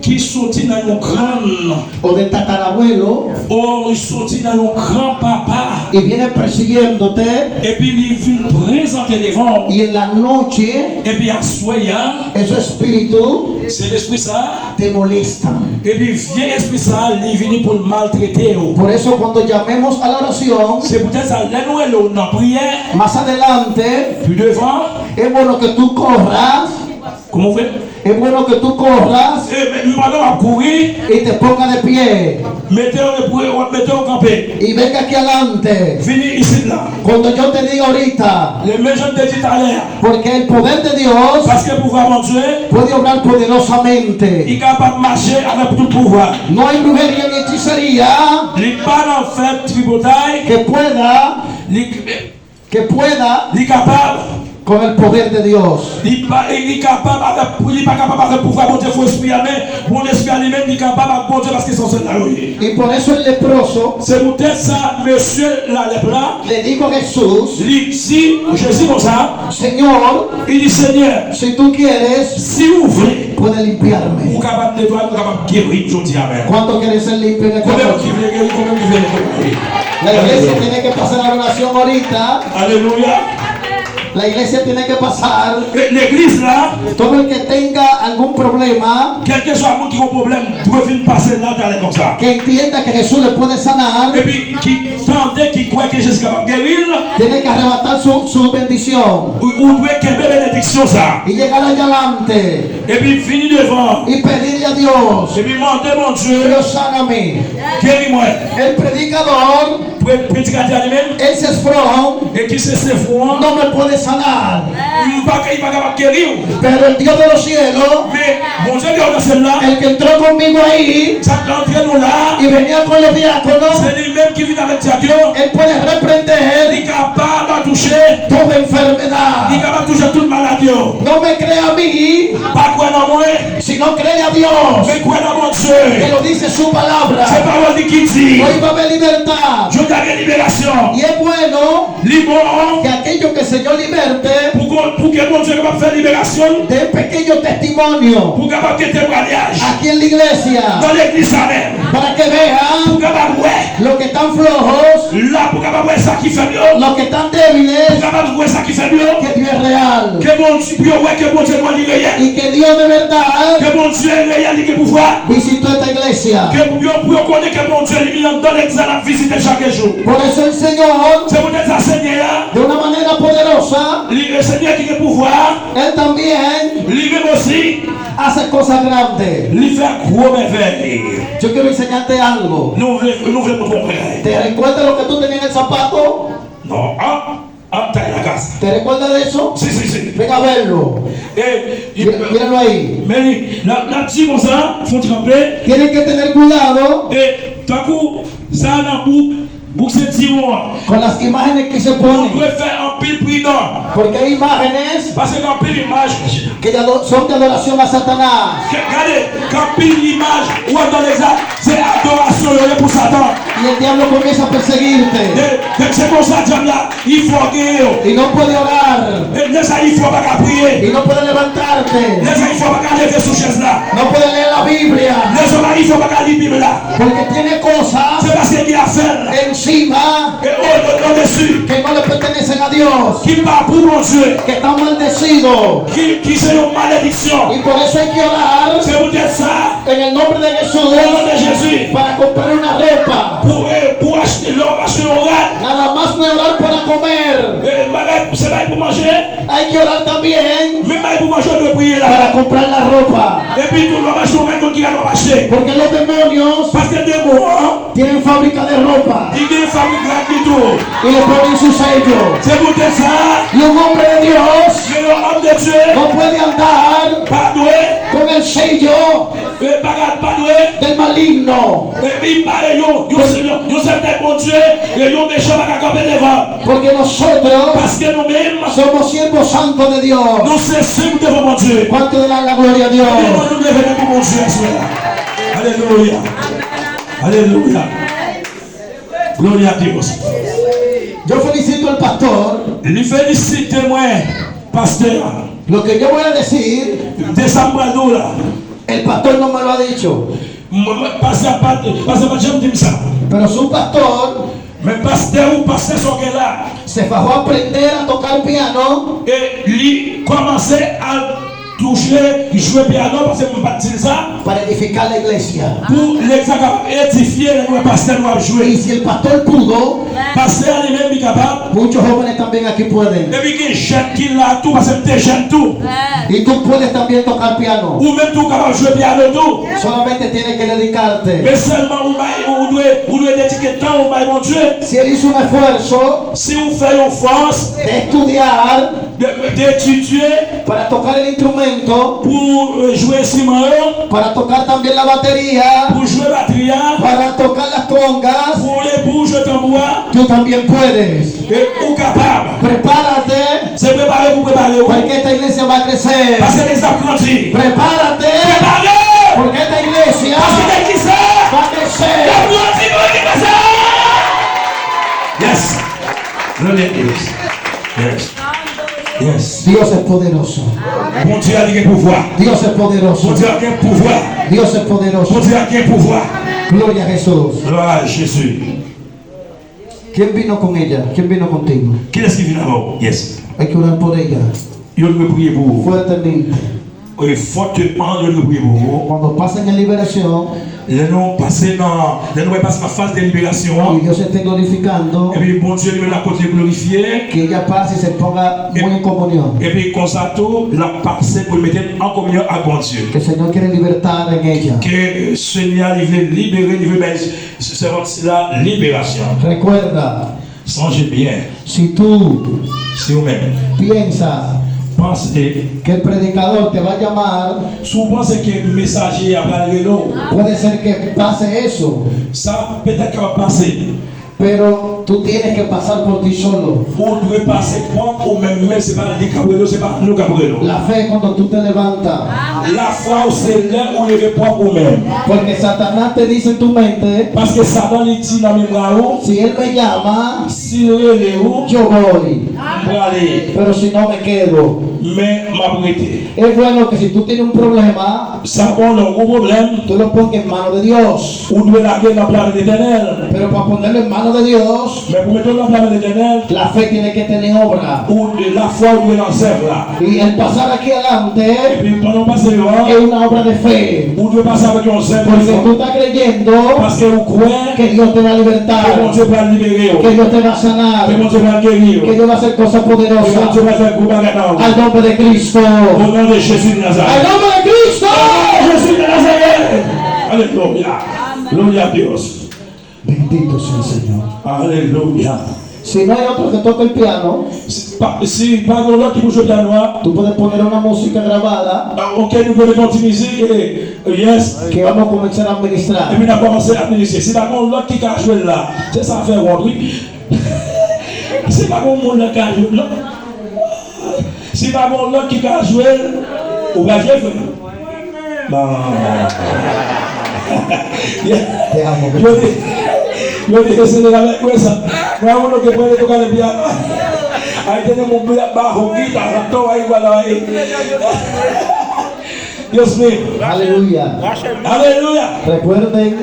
ki soti nan yon grann, o del tatarabuelo, o li soti nan yon granpapa, y vienen persiguiéndote, epi li vin prezante devan w, y en la noche, epi aswè a, ese espíritu, Sentespri sa a, te molestan. Epi vye espri sa a, li vini pou l maltrete w. Por eso, cuando llamemos a la oración, se poutèt sa, lè nou rele w nan priyè, más adelante, pi devan, es bueno que tú corras, kòman w fè? Es bueno que tú corras, e, men, men pandan w ap kouri, y te pongas de pie, mete w debout, w ap mete w kanpe, y venga aquí adelante, vini isit la. Cuando yo te diga ahorita, lè men jan m te di talè a, porque el poder de Dios, paske pouvwa Bondye, puede obrar poderosamente, li kapab mache avèk tout pouvwa. No hay brujería ni hechicería, li pa nan fè tripotay, que pueda, li, que pueda, li kapab, con el poder de Dios, li pa, li kapab avèk, li pa kapab avèk pouvwa Bondye, fo espri a, men Bondye espri a li menm, li kapab ak Bondye, paske se yon sèl la yo ye. Y por eso el leproso, se poutèt sa, mesye lalèp la, le dijo a Jesús, li di Jezi konsa, Señor, li di, Senyè, si tú quieres, si w vle, puedes limpiarme, ou kapab netwaye m, ou kapab geri m jodi a menm. ¿Cuántos quieren ser limpios en esta noche? Konbyen moun ki vle geri? Konbyen moun ki vle netwaye? La iglesia tiene que pasar a la oración ahorita. Alelouya. La iglesia tiene que pasar. E, legliz la. Todo el que tenga algún problema, kèlkeswa moun ki gen pwoblèm, dwe vin pase la talè konsa. Que entienda que Jesús le puede sanar. Epi ki tande, ki kwè ke Jezi kapab geri l. Tiene que arrebatar su, su bendición. Ou, ou dwe kenbe benediksyon sa. Y llegar allá adelante. Epi vini devan. Y pedirle a Dios, epi mande Bondye, Dios, sáname. Geri mwen. El predicador, pre-, predikatè a li menm, ese cefrón, e ki se sefwon an, no me puede sanar. Li pa, li pa kapab geri w. Pero el Dios de los cielos, men Bondye ki nan syèl la, el que entró conmigo ahí, sa k antre nou la, y venía con los diáconos, se li menm ki vin avèk dyak yo, él puede reprender, li kapab touche, toda enfermedad, li kapab touche tout maladi yo. No me crea a mí, pa kwè nan mwen. Sino créele a Dios, Men kwè nan Bondye. Que lo dice su palabra. Se pawòl li ki di. Hoy va a haber libertad. Jodi a gen liberasyon. Y es bueno Li bon. Que aquello que el Señor liberte Pou ke Bondye kapab fè liberasyon. Den pequeño testimonio. Pou kapab gen temwanyaj. Aquí en la iglesia. Nan legliz sa menm. Para que vean. Pou kapab wè. Los que están flojos. La pou kapab wè sa ki fèb yo. Los que están débiles. Pou kapab wè sa ki fèb yo. Que Dios es real. Ke Bondye, pou yo wè ke Bondye mwen li reyèl. Y que Dios de verdad. Ke Bondye reyèl, li gen pouvwa. Visitó esta iglesia. Ke pou yo, pou yo konnen ke Bondye li menm anndan legliz la, l ap vizite chak jou. Por eso el Señor. Se poutèt sa Senyè a. De una manera poderosa. Li, Senyè ki gen pouvwa. Él también. Li menm osi. Hace cosas grandes. Li fè gwo mèvèy. Yo quiero enseñarte algo. Nou vle, nou vle montre w bagay. ¿Te recuerdas lo que tú tenías en el zapato? Non, an, an tay la kasa. ¿Te recuerdas de eso? Si, si, si. Ven a verlo. E, Mira- Míralo ahí. Men li, la, la di konsa, fon ti kanpe. Tienes que tener cuidado E, tankou, sa nan bouk, bouk se diwon an. Con las imágenes que se Nou ponen. dwe fè anpil pridan. Porque hay imágenes Paske gen anpil imaj. que ya do- son de adoración a Satanás. Ke, gade, gen anpil imaj ou wè nan legliz la, se adorasyon yo ye pou Satan. Y el diablo comienza a perseguirte. E, e se konsa dyab la, li fè w genyen yo. Y no puede orar. E lè sa li fè w pa ka priye. Y no puede levantarte. Lè sa li fè w pa ka leve sou chèz la. No puede leer la Biblia. Lè sa li fè w pa ka li Bib la. Porque tiene cosas Se paske gen afè l. Encima E o, o, o desi. Que no le pertenecen a Dios. Ki pa pou Bondye. Que están maldecidos. Ki, ki se yon malediksyon. Y por eso hay que orar Se poutèt sa, en el nombre de o non Jesús de Jezi, para comprar una ropa. pou, e, pou achte, lè w achte yon rad, Nada más no es orar para comer. e, bagay, se bagay pou manje, Hay que orar también men bagay pou manje, w dwe priye la. Para comprar la ropa. Epi tou, lè w achte yon rad, konn ki rad w ap achte. Porque los demonios Paske demon an, tienen fábrica de ropa li gen fabrik rad li tou. y le ponen su sello. Se poutèt sa, Y un hombre de Dios men yon òm de Dye no puede andar pa dwe, con el sello e, pa ka, pa dwe, del maligno. epi pa, e, yon, yon, yon, yon sèvitè Bondye, e, yon mechan pa ka kanpe devan. Porque nosotros Paske nou menm, somos siervos santos de Dios. Nou se senp devan Bondye. ¿Cuánto le dan la gloria a Epi Dios? nou leve men pou Bondye aswè a. Alelouya. Alelouya. Gloria a Dios. Yo felicito al pastor. Li felisite mwen, pastè a. Lo que yo voy a decir, De sa m pral di w la. El pastor no me lo ha dicho. M, m, pastè a pa, pastè a pa t janm di m sa. Pero su pastor Men pastè ou, pastè sa w gen la. Se fajó a aprender a tocar piano. E li kòmanse al touche, jwe pyano, paske m pa t di l sa. Para edificar la iglesia. Pou legliz la kapab edifye lè nou wè pastè nou ap jwe. Y si el pastor pudo, Pastè a li menm li kapab. Muchos jóvenes también aquí pueden. Epi gen jèn ki la tou, paske m te jèn tou. Y tú puedes también tocar piano. Ou menm tou kapab jwe pyano tou. Solamente tienes que dedicarte. Men sèlman ou bay, ou dwe, ou dwe dedike tan ou bay Bondye. Si él hizo un esfuerzo Si ou fè yon fòs de estudiar de, de etidye para tocar el instrumento, pou, euh, jwe enstriman yo, para tocar también la batería, pou jwe batri a, para tocar las congas, pou, pou jwe tanbou a, tú también puedes. e ou kapab. Prepárate, Se prepare pou prepare w. Porque esta iglesia va a crecer. Paske legliz ap grandi. Prepárate, Prepare w. Porque esta iglesia Paske legliz la va a crecer. ap grandi, grandi, grandi. Yes. Glory a Dios. Yes. Yes. Dios es poderoso. Bondye a li gen pouvwa. Dios es poderoso. Bondye a gen pouvwa. Dios es poderoso. Bondye a gen pouvwa. Gloria a Jesús. Glwa a Jezi. ¿Quién vino con ella? ¿Quién vino contigo? Kilès ki vin avè w? Yes. Hay que orar por ella. Yo dwe priye pou ou. Fuertemente. E fòteman, yo dwe priye pou ou. Cuando pasen en liberación, Lè nou pase nan, lè nou pase nan faz de liberasyon an, y Dios esté glorificando, epi Bondye li menm la kote glorifye, que ella pase y se ponga muy en comunión. Epi konsa tou, l ap pase pou l mete n an kominyon ak Bondye. Que el Señor quiere libertar en ella. Ke Senyè a li vle libere, li vle bay sèvant sila liberasyon. Recuerda, Sonje byen, si tú si ou menm piensas panse, que el predicador te va a llamar, si w panse ke mesaje a pral rele w, puede ser que pase eso. Sa petèt kapab pase. Pero tú tienes que pasar por ti solo. Ou dwe pase pwòp ou menm, menm se pa li k ap rele w, se pa nou k ap rele w. La fe es cuando tú te levantas. Lafwa w se lè ou leve pwòp ou menm. Porque Satanás te dice en tu mente, Paske Satan li di nan memwa ou, si él me llama, si l rele w, yo voy. M prale. Pero si no me quedo. Men m ap rete. Es bueno que si tú tienes un problema, Sa bon, lè w gen yon pwoblèm, tú lo pongas en manos de Dios. Ou dwe lage nan plan Letènèl. Pero para ponerlo en manos de Dios, Men pou mete w nan plan Letènèl, la fe tiene que tener obra. Ou, lafwa w dwe nan zèv la. Y el pasar aquí adelante Epi pandan w pase deyò a, es una obra de fe. Ou dwe pase avèk yon zèv de Porque fwa. Tú estás creyendo Paske ou kwè que Dios te va a ke libertar, Bondye pral libere w. Que Dios te va a sanar, Ke Bondye pral geri w. Que Dios va a hacer cosas Ke poderosas. Bondye pral fè gwo bagay nan ou. Al nombre de Cristo. O non de Jezi de Nazarèt. Al nombre de Cristo. O non de Jezi de Nazarèt. Alelouya. Gloria a Dios. Bendito sea el Señor. Alelouya. Si no hay otro que toque el piano, Si pa, si pa gen lòt ki pou jwe pyano a, tú puedes poner una música grabada. Ah, ok, nou pral mete yon ti mizik, eh, yes. Que vamos a comenzar a administrar. Epi n ap kòmanse administre. Si pa gen lòt ki ka jwe l la, se sa fè wont, wi. Si pa gen moun nan ka jwe l, non. Si pa gen lòt ki ka jwe l, ou pral jwe, frè. Non. Te amo. Yo di, yo di ke se la mè kwe sa. Mwen, mwen, nou ke pwale tou kale byen. Ay, tene moun byen, ba, ho, gita, sa, to, ay, wala, ay. Dios mío. Aleluya. Aleluya. Recuerden,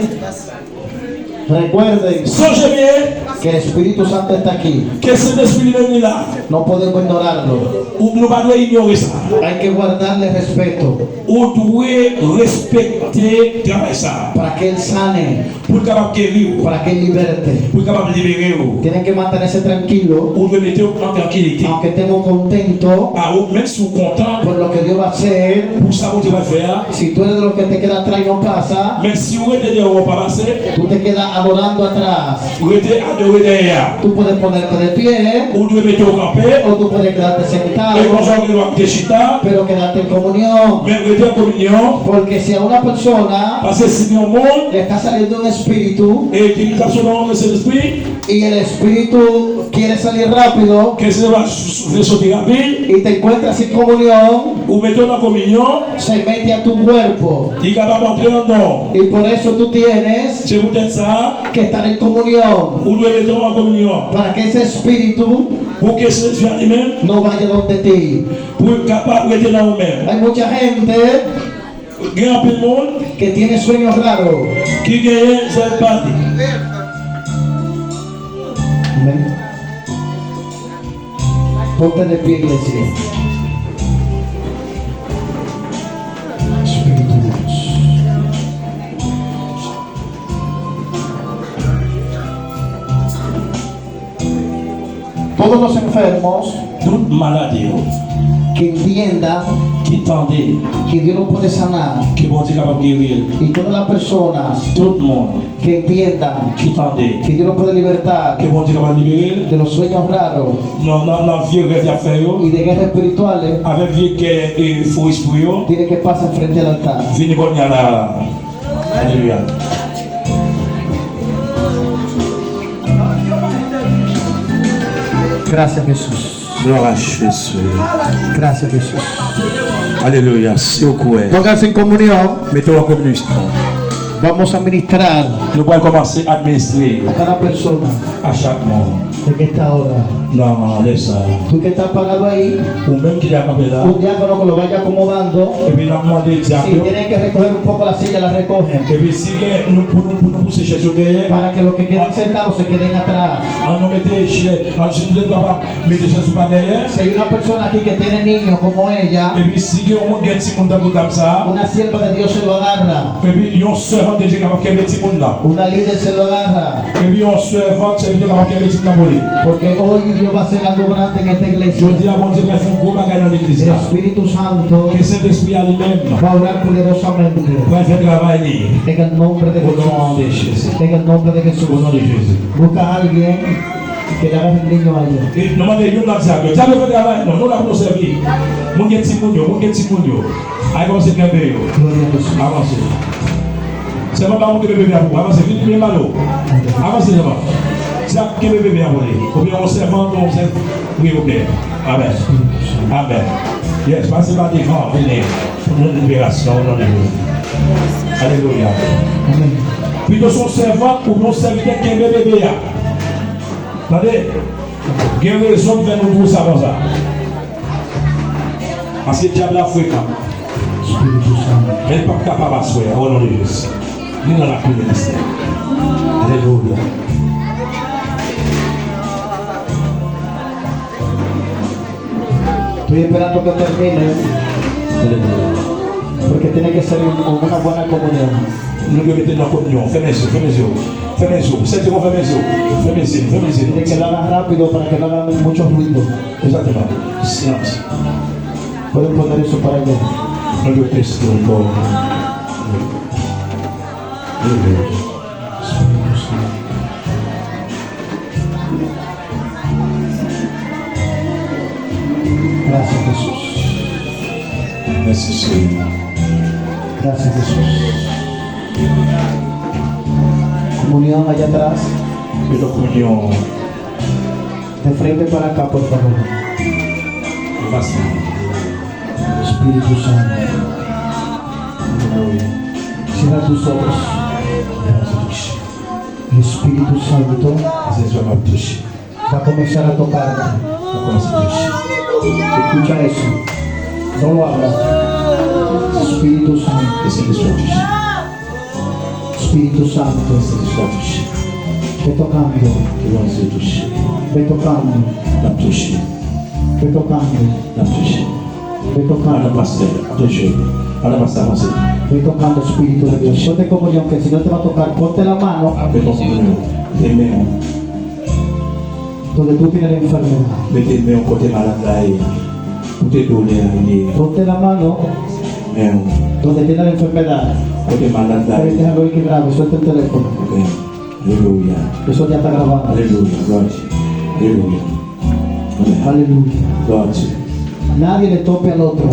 recuerden Sonje byen. Que el Espíritu Santo está aquí. Ke Sentespri li menm li la. No podemos ignorarlo. Ou, nou pa dwe inyore sa. Hay que guardarle respeto. Ou dwe respekte travay sa. Para que él sane. Pou l kapab geri w. Para que él liberte. Pou l kapab libere w. Tiene que mantenerse tranquilo. Ou dwe mete w an trankilite. Aunque estemos contentos A ou, menm si w kontan por lo que Dios va a hacer, pou sa Bondye pral fè a, si tú eres de los que te queda atrás y no pasa, men si w rete dèyè w pa pase, tú te quedas adorando atrás. Rete adore dèyè a. Tú puedes ponerte de pie Ou dwe mete w kanpe. O tú puedes quedarte sentado, E konsa w gen dwa te chita. Pero quedarte en comunión. Men rete an kominyon. Porque si a una persona Paske si gen yon moun le está saliendo un espíritu e ki ap sot nan yon Sentespri, y el espíritu quiere salir rápido Ke se va vle soti rapid. Y te encuentras sin comunión, Ou mete w nan kominyon. Se mete a tu cuerpo. Li kapab antre anndan w. Y por eso tú tienes Se poutèt sa, que estar en comunión. Ou dwe rete w an kominyon. Para que ese espíritu Pou ke Sentespri a li menm no vaya donde ti. Pou l kapab rete nan ou menm. Hay mucha gente Gen anpil moun que tiene sueños raros. Ki genyen zèv pati. Amén. Ponte de pie, iglesia. Espíritu de Dios. Todos los enfermos Tout malad yo que entiendan ki tande que Dios lo puede sanar. Ke Bondye kapab geri l. Y todas las personas Tout moun que entiendan ki tande que Dios lo puede libertar ke Bondye kapab libere l de los sueños raros nan, nan, nan vye rèv y ap fè yo, y de guerras espirituales, avèk vye gè e fo espri yo, tiene que pasar frente al altar. Vini kounye a la. Aleluya. Gracias, Jesús. Gloire à Jésus. Gracias, Jesús. Aleluya. Si w kwè, Pónganse en comunión. Mete w an kominisyon. Vamos a ministrar Nou pral kòmanse administre a cada persona a chak moun. En esta hora. Nan lè sa a. Tú que estás parado ahí, Ou menm ki la kanpe la. Un diácono que lo vaya acomodando. Epi n ap mande dyak yo. Si tienen que recoger un poco la silla, la recogen. Epi si gen nou pou nou, pou nou pouse chèz yo dèyè. Para que los que quedan sentados se queden atrás. An nou mete chèz, an si nou kapab mete chèz ou pa dèyè. Si hay una persona aquí que tiene niños como ella, Epi si gen yon moun gen timoun tankou dam sa a. Una sierva de Dios se lo agarra. Epi yon sèvant de Dye kapab kenbe timoun nan. Una líder se lo agarra. Epi yon sèvant, sèvitè kapab kenbe timoun nan pou li. Porque hoy Dios va a hacer algo grande en esta iglesia. Jodi a, Bondye pral fè yon gwo bagay nan legliz El la. Espíritu Santo Ke Sentespri a li menm va a obrar poderosamente. Pral fè travay li. En el nombre de Jesús. O non de Jezi. En el nombre de Jesús. O non de Jezi. Busca a alguien que le haga el niño a ella. E nou mande youn nan dyak yo. Dyak yo fè travay nou. Nou la pou nou sèvi. Moun gen timoun yo, moun gen timoun yo. Ay kòmanse kenbe yo. Gloria a Jesús. Avanse. Sèlman pa montre bebe a pou. Avanse. Vin byen malo. Avanse sèlman. Sa kenbe bebe a pou li. Oubyen yon sèvant, yon sèv. Wi, oubyen. Amèn. Amèn. Yes, pase pa devan, vini. Pou nou liberasyon, o non de Jezi. Alelouya. Amèn. Pito se yon sèvant oubyen yon sèvitè kenbe bebe a. Tande? Gen rezon k fè nou di w sa konsa. Paske dyab la frekan. Men l p ap kapab aswè a, o non de Jezi. Li nan lakou ministè. Alelouya. Tú y espera toca termine. Alelouya. Porque tiene que ser un- una buena comunión. Nou dwe mete nan kominyon. Fèmen zye w, fèmen zye w. Fèmen zye w. Sèten w fèmen zye w. Fèmen zye w, fèmen zye w. Tiene que lo haga rápido para que no haga mucho ruido. Exactement. Silence. Pueden poner eso para allá. Nou dwe pèse l ankò. Gracias, Jesús. Mèsi, Senyè. Gracias, Jesús. Comunión allá atrás. Pido kominyon. De frente para acá, por favor. Espíritu Santo. Cierra tus ojos. El Espíritu Santo va a comenzar a tocarte. Escucha eso. No lo abras. Espíritu Santo. Espíritu Santo, ve tocando, ve tocando, ve tocando, ve tocando, ve tocando, Espíritu de Dios. Ponte comunión, que si no te va a tocar, ponte la mano donde tú tienes la enfermedad. Mete men w kote malad la ye. Kote doulè a ye. Ponte la mano donde tiene la enfermedad. Kote malad la ye. Déjalo ahí que grabe, suelta el teléfono. Ok. Alelouya. Eso ya está grabado. Alelouya. Glwa a Dye. Alelouya. Amèn. Alelouya. Glwa a Dye. Nadie le tope al otro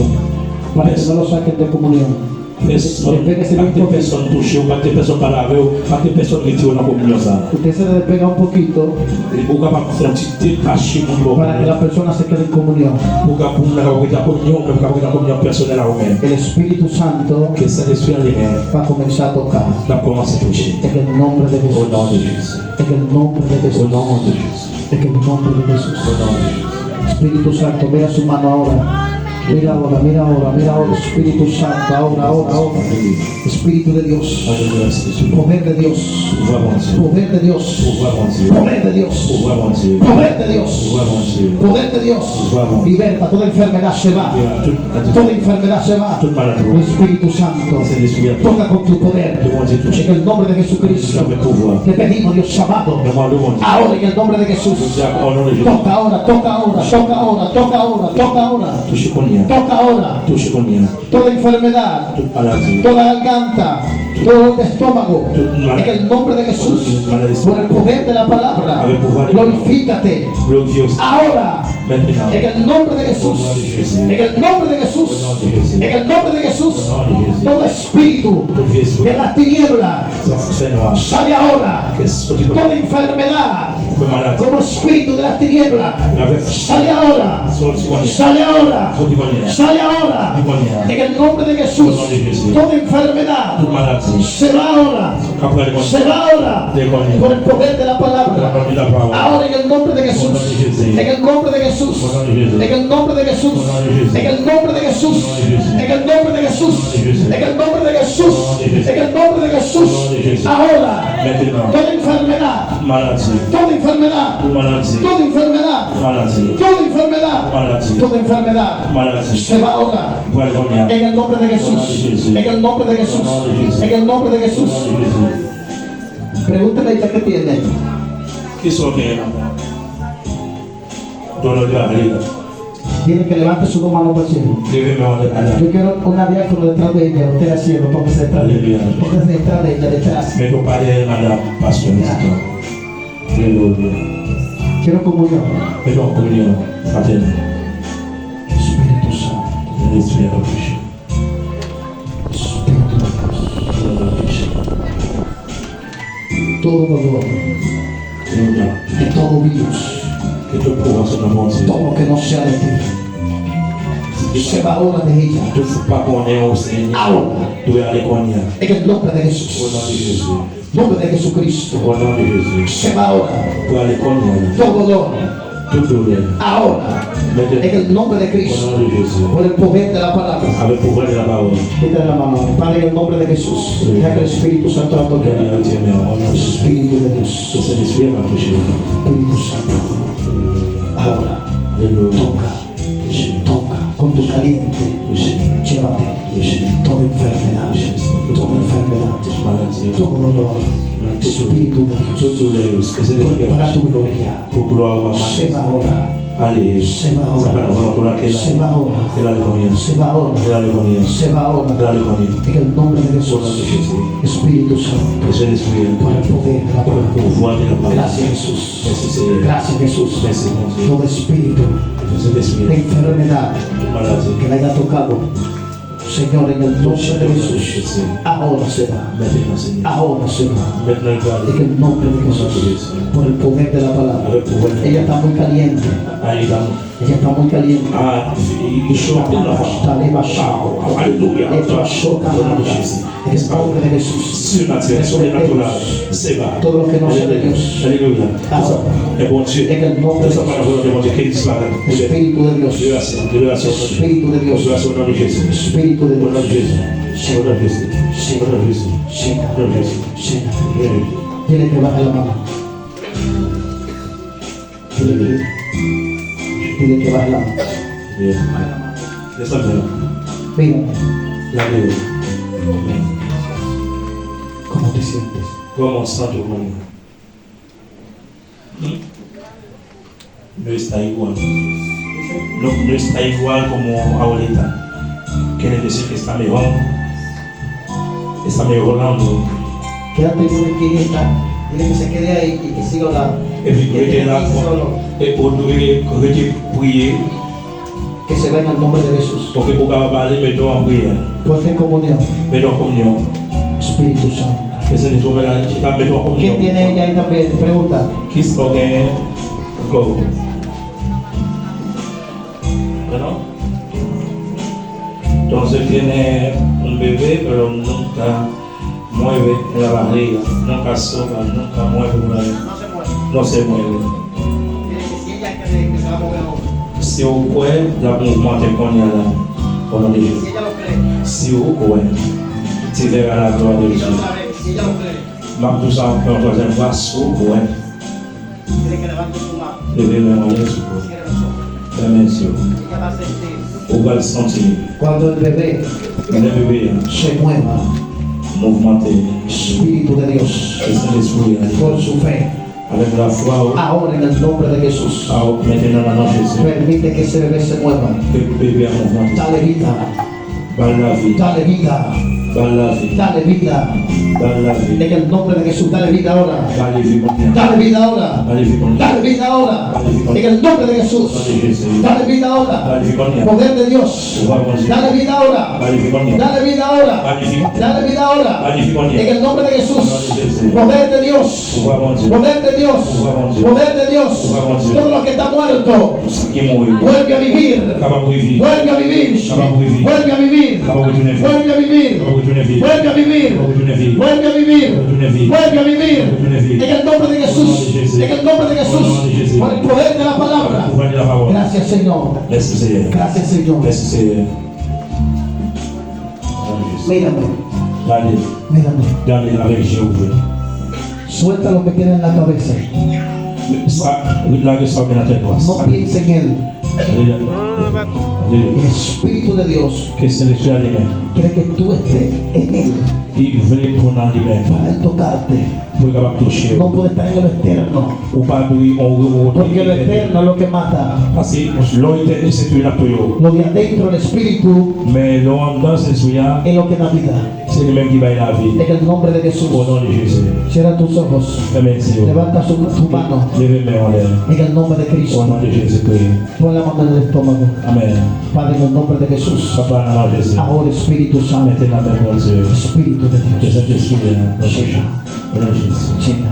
para que no lo saquen de comunión. Pèsonn, pa kite pèsonn touche w, pa kite pèsonn pale avè w, pa kite pèsonn retire w nan kominyon sa a. Usted se le despega un poquito. Ou kapab fè yon ti detache moun bò kote a. Para que la persona se quede en comunión. Pou ka, pou moun nan kapab rete nan kominyon, ou menm kapab rete nan kominyon pèsonèl a ou menm. El Espíritu Santo Ke Sentespri an li menm va a comenzar a tocar. L ap kòmanse touche. En el nombre de Jesús. O non de Jezi. En el nombre de Jesús. O non de Jezi. En el nombre de Jesús. O non de Jezi. Espíritu Santo, mira su mano ahora. Mira ahora, mira ahora, mira ahora, Espíritu Santo, ahora, ahora, ahora. Espíritu de Dios. Poder de Dios. Poder de Dios. Poder de Dios. Poder de Dios. Poder de Dios. Liberta, toda enfermedad se va. Toda enfermedad se va. Espíritu Santo. Toca con tu poder. En el nombre de Jesucristo. Te pedimos, Dios amado. Ahora en el nombre de Jesús. Toca ahora, toca ahora, toca ahora, toca ahora, toca ahora. Touche kounye a. Toca ahora. Touche kounye a. Toda enfermedad, toda garganta, todo estómago, en el nombre de Jesús, por el poder de la palabra, glorifícate. Ahora, en el nombre de Jesús, en el nombre de Jesús, en el nombre de Jesús, todo espíritu de la tiniebla, sale ahora. Toda enfermedad, como espíritu de la tiniebla, sale ahora, sale ahora, sale ahora. En el nombre de Jesús, toda enfermedad se va ahora, se va ahora por el poder de la palabra. Ahora en el nombre de Jesús, en el nombre de Jesús, en el nombre de Jesús, en el nombre de Jesús, en el nombre de Jesús, en el nombre de Jesús, en el nombre de Jesús, ahora, toda enfermedad, maladi, toda enfermedad, maladi, toda enfermedad, maladi, toda enfermedad, maladi, toda enfermedad, maladi, se va ahora. Pral kounye a. En el nombre de Jesús, en el nombre de Jesús, en el nombre de Jesús. Pregúntele a ella qué tiene. Kisa w genyen la? Dolor de barriga. Tiene que levantar su mano para el cielo. Leve men w anlè. Yo quiero una diácono detrás de ella, usted al cielo, póngase detrás de ella. Aleluya. Póngase detrás de ella, detrás. Mete w pa dèyè madanm pastè pitit la. Aleluya. Quiero comunión. Mete w an kominyon fratènèl. Espíritu Santo. Lespri a touche. Espíritu de Dios. Glwa a Dye. Todo dolor. Alelouya. Que todo virus, Que tout pouvwa sou non Bondye. Todo lo que no sea de ti, se va ahora de ella. Tout sa k pa konnen w, Senyè, Ahora, dwe ale kounye a. En el nombre de Jesús. O non de Jezi. Nombre de Jesucristo. O non de Jezi. Se va ahora. Prale kounye a. Todo dolor. Tout doulè. Ahora. Mentnan. En el nombre de Cristo. O non de Jezi. Por el poder de la palabra. Avèk pouvwa de lapawòl. Quita la mano. Padre, en el nombre de Jesús. Oui. Deja que el Espíritu Santo va a tocar. Espíritu de Dios. Ke Sentespri a touche w. Espíritu Santo. Ahora. Alelouya. Toca. Toca con tu caliente. Llévate toda enfermedad, toda enfermedad, todo dolor, Espíritu de Dios, para tu gloria. Pou glwa w, papa. Se va ahora. Ale. Se va ahora. Sa pa nan volonte w la, ke l ale. Se va ahora. Ke l ale kounye a. Se va ahora. Ke l ale kounye a. Se va ahora. Ke l ale kounye a. En el nombre de Jesús. O non de Jezi. Espíritu Santo. Ke Sentespri a. Por el poder de la palabra. Pouvwa de lapawòl. Gracias, Jesús. Mèsi, Senyè. Gracias, Jesús. Mèsi, Bondye. Todo espíritu de enfermedad que le haya tocado, Señor, en el nombre de Jesús, ahora se va. Ahora se va. En el nombre de Jesús, por el poder de la palabra. Ella está muy caliente. Ella está muy caliente. Aleluya. Aleluya. En el nombre de Jesús. Surnatirèl, sobrenatural. Se va. Todo lo que no sea de Dios. Aleluya. Ahora. Tout sa, e Bondye. En el nombre de Jesús. Tout sa pa nan volonte Bondye, ke li disparèt. Espíritu de Dios. Liberasyon, liberasyon. Espíritu de Dios. Liberasyon o non de Jezi. Espíritu de Dios. O non de Jezi. O non de Jezi. O non de Jezi. O non de Jezi. Dile que baje la mano. Dile que, dile que baje la mano. Desann men. Mira. Gade yo. ¿Cómo te sientes? Kòman w santi w kounye a? No está igual. No, no está igual como ahorita. Que le decir que está mejor. Está mejorando. Quédate con el que está. Dile que se quede ahí y que siga orando. Epi rete la, e ou dwe rete priye. Que se va en el nombre de Jesús. Pou ke ou kapab ale, mete w an priyè. Fuerte comunión. Mete w an kominyon. Espíritu Santo. Ke Sentespri a mete w an kominyon. ¿Quién tiene ella ahí también? Pregunta. Kisa w genyen? Go. Bueno. Entonces tiene un bebé, pero nunca mueve la barriga, nunca soba, nunca mueve una vez. No se mueve. Si w kwè, l ap mouvmante kounye a la, o non de Jezi. Si w kwè, tu verras la gloire de Dieu. M ap di w sa ankò yon twazyèm fwa, si w kwè. Leve men w anlè, si w kwè. Fèmen je w. Ou pral santi li. Cuando el bebé Lè bebe a se mueva, mouvmante, Espíritu de Dios, ke Sentespri a, por su fe, avèk lafwa w, ahora en el nombre de Jesús, a w mentnan nan non Jezi. Permite que ese bebé se mueva. Ke bebe a mouvmante. Dale vida. Ba l lavi. Dale vida. Ba l lavi. Dale vida. Ba l lavi. En el nombre de Jesús, dale vida ahora. Ba li vi kounye a. Dale vida ahora. Ba li vi kounye a. Dale vida ahora. Ba li vi kounye a. En el nombre de Jesús. O non de Jezi. Dale vida ahora. Ba li vi kounye a. Poder de Dios. Pouvwa Bondye. Dale vida ahora. Ba li vi kounye a. Dale vida ahora. Ba li vi kounye a. Dale vida ahora. Ba li vi kounye a. En el nombre de Jesús. O non de Jezi. Poder de Dios. Pouvwa Bondye. Poder de Dios. Pouvwa Bondye. Poder de Dios. Pouvwa Bondye. Todo lo que está muerto, tout sa ki mouri, vuelve a vivir. Kapab reviv. Vuelve a vivir. Kapab reviv. Vuelve a vivir. Kapab retounen viv. Vuelve a vivir. Kapab retounen viv. Vuelve a vivir. Kapab retounen viv. Vuelve a vivir. Kapab retounen viv. Vuelve a vivir. Kapab retounen viv. En el nombre de Jesús. O non de Jezi. En el nombre de Jesús. O non de Jezi. Por el poder de la palabra. Avèk pouvwa de lapawòl. Gracias, Señor. Mèsi, Senyè. Gracias, Señor. Mèsi, Senyè. Mírame. Gade. Mírame. Gade avèk je w ouvè. Suelta lo que tiene en la cabeza. Sa, lage sa w gen nan tèt ou a. No piense en él. El Espíritu de Dios Ke Sentespri a li menm, quiere que tú estés en él, li vle pou w nan li menm, para él tocarte. Pou l kapab touche w. No puede estar en lo eterno. Ou pa dwe yon wote etènèl. Porque lo eterno es lo que mata. Paske lè w etènèl, se touye l ap touye w. Lo de adentro, el espíritu, Men lè w anndan Sentespri a, es lo que da vida. Se li menm ki bay lavi. En el nombre de Jesús. O non de Jezi. Cierra tus ojos. Fèmen je w. Levanta su, tu mano. Leve men w anlè. En el nombre de Cristo. O non de Jezikri. Pon la mano en el estómago. Amèn. Padre, en el nombre de Jesús. Papa, nan non Jezi. Ahora, Espíritu Santo. Mentnan, Bondye. Espíritu de Dios. Ke Sentespri a. Llena. O non de Jezi. Llena.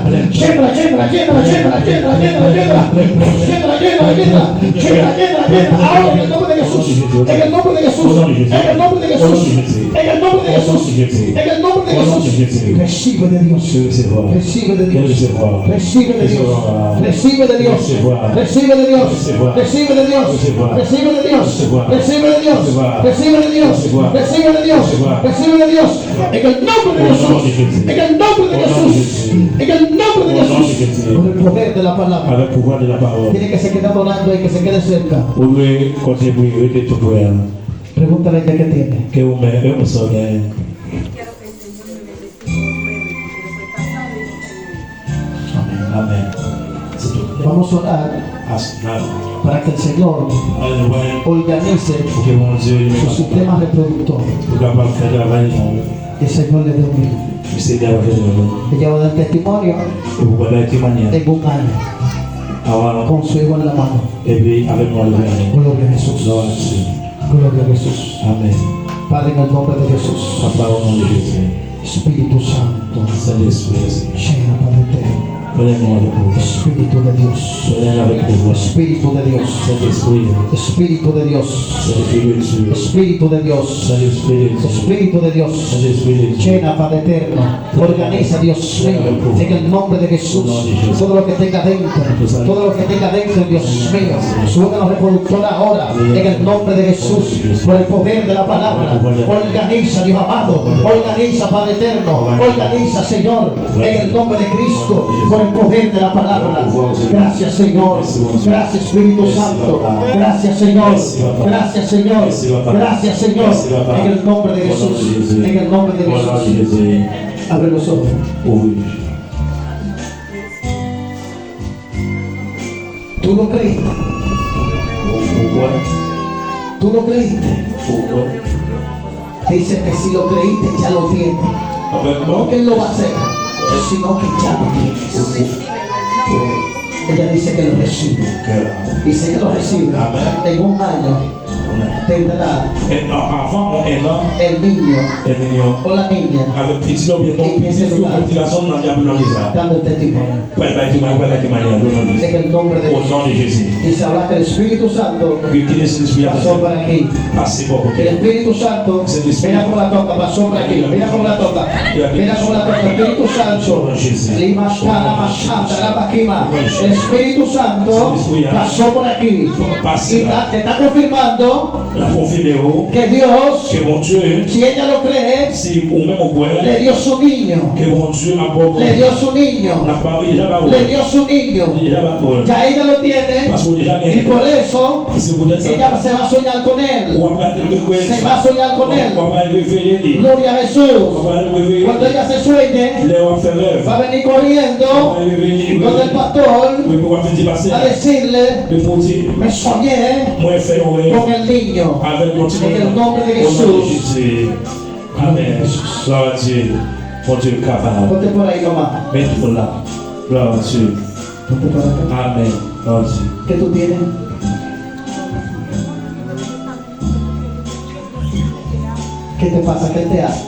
Llena, llena, llena, llena. Llena, llena, llena, llena. Llena, llena, llena. Llena, llena, llena. Ahora, en el nombre de Jesús. En el nombre de Jesús. En el nombre de Jesús. En el nombre de Jesús. En el nombre de Jesús. Recibe de Dios. Recibe de Dios. Recibe de Dios. Recibe de Dios. Recibe de Dios. Recibe de Dios. Recibe de Dios. Recibe de Dios. Recibe de Dios. Recibe de Dios. En el nombre de Jesús. En el nombre de Jesús. En el nombre de Jesús. Por el poder de la palabra. Avec le pouvoir de la parole. Tiene que se quede adorando y que se quede cerca. Ou dwe kontinye priye, rete tou pre a. Pregúntale ya que tiene. Ke ou men, e ou sa w genyen. Amén, amén. Vamos a orar. As-, na-, Para que el Señor organice su sistema reproductor. Pou kapab fè travay li. Y el Señor le dé un hijo. Ella va a dar testimonio en un año. Epi avèk mwen leve ane. Gloria a Jesús. Gloria a Jesús. Amén. Padre, en el nombre de Jesús. Papa, o non de Jezi. Espíritu Santo. Sentespri. Llena, Padre eterno. Espíritu de Dios. Espíritu de Dios. Sentespri. Espíritu de Dios. Espíritu de Dios. Espíritu de Dios. Llena, Padre eterno. Organiza, Dios mío, en el nombre de Jesús, todo lo que tenga dentro, todo lo que tenga dentro, Dios mío, su órgano reproductor ahora, en el nombre de Jesús, por el poder de la palabra, organiza, Dios amado, organiza, Padre eterno, organiza, Señor, en el nombre de Cristo, por el poder de la palabra. Gracias, Señor. Gracias, Espíritu Santo. Gracias, Señor. Gracias, Señor. Gracias, Señor. En el nombre de Jesús. En el nombre de Jesús. Abre los ojos. Tú lo creíste. Tú lo creíste. Dice que si lo creíste, ya lo tienes. No que él lo va a hacer, sino que ya lo tienes. Ella dice que lo recibe. Dice que lo recibe. En un año tendrá el niño o la niña que empiece a dar testimonio. Pral bay temwayaj, pral bay temwayaj, o non de Jezi. En el nombre de Jesús. O non de Jezi. Y sabrá que el Espíritu Santo pasó por aquí. Pase bò kote. El Espíritu Santo, mira cómo la toca, pasó por aquí. Mira cómo la toca. Mira cómo la toca. Espíritu Santo. Lima, shana, mashata, la bakima. El Espíritu Santo pasó por aquí. Y está, te está confirmando La konfime w. Que Dios, Ke Bondye, si ella lo cree, Si ou menm ou kwè, le dio su niño. Ke Bondye ap ba w. Le dio su niño. L ap ba, li deja ba w. Le dio su niño. Li deja ba w. Ya ella lo tiene. Paske ou deja Y genyen. Por eso, Paske poutèt sa, ella se va a soñar con él. Ou ap gade l kwè. Se va a soñar con él. Ou ap al reveye li. Gloria a Jesús. Ou ap al reveye li. Cuando ella se sueñe, Lè w ap fè rèv. Va a venir corriendo Ou ap al reveye li. Donde el pastor Ou ap vin di pastè. A decirle, Li pou di, Me soñé Mwen fè yon rèv. Con el niño. Avèk yon ti En el nombre de Jesús. Jezi. Amèn. Glwa a Dye. Bondye kapab. Ponte por ahí nomás. Mete w la. Glwa a Dye. Ponte por acá. Amèn. Glwa a Dye. ¿Qué tú tienes? ¿Qué te pasa? ¿Qué te hace?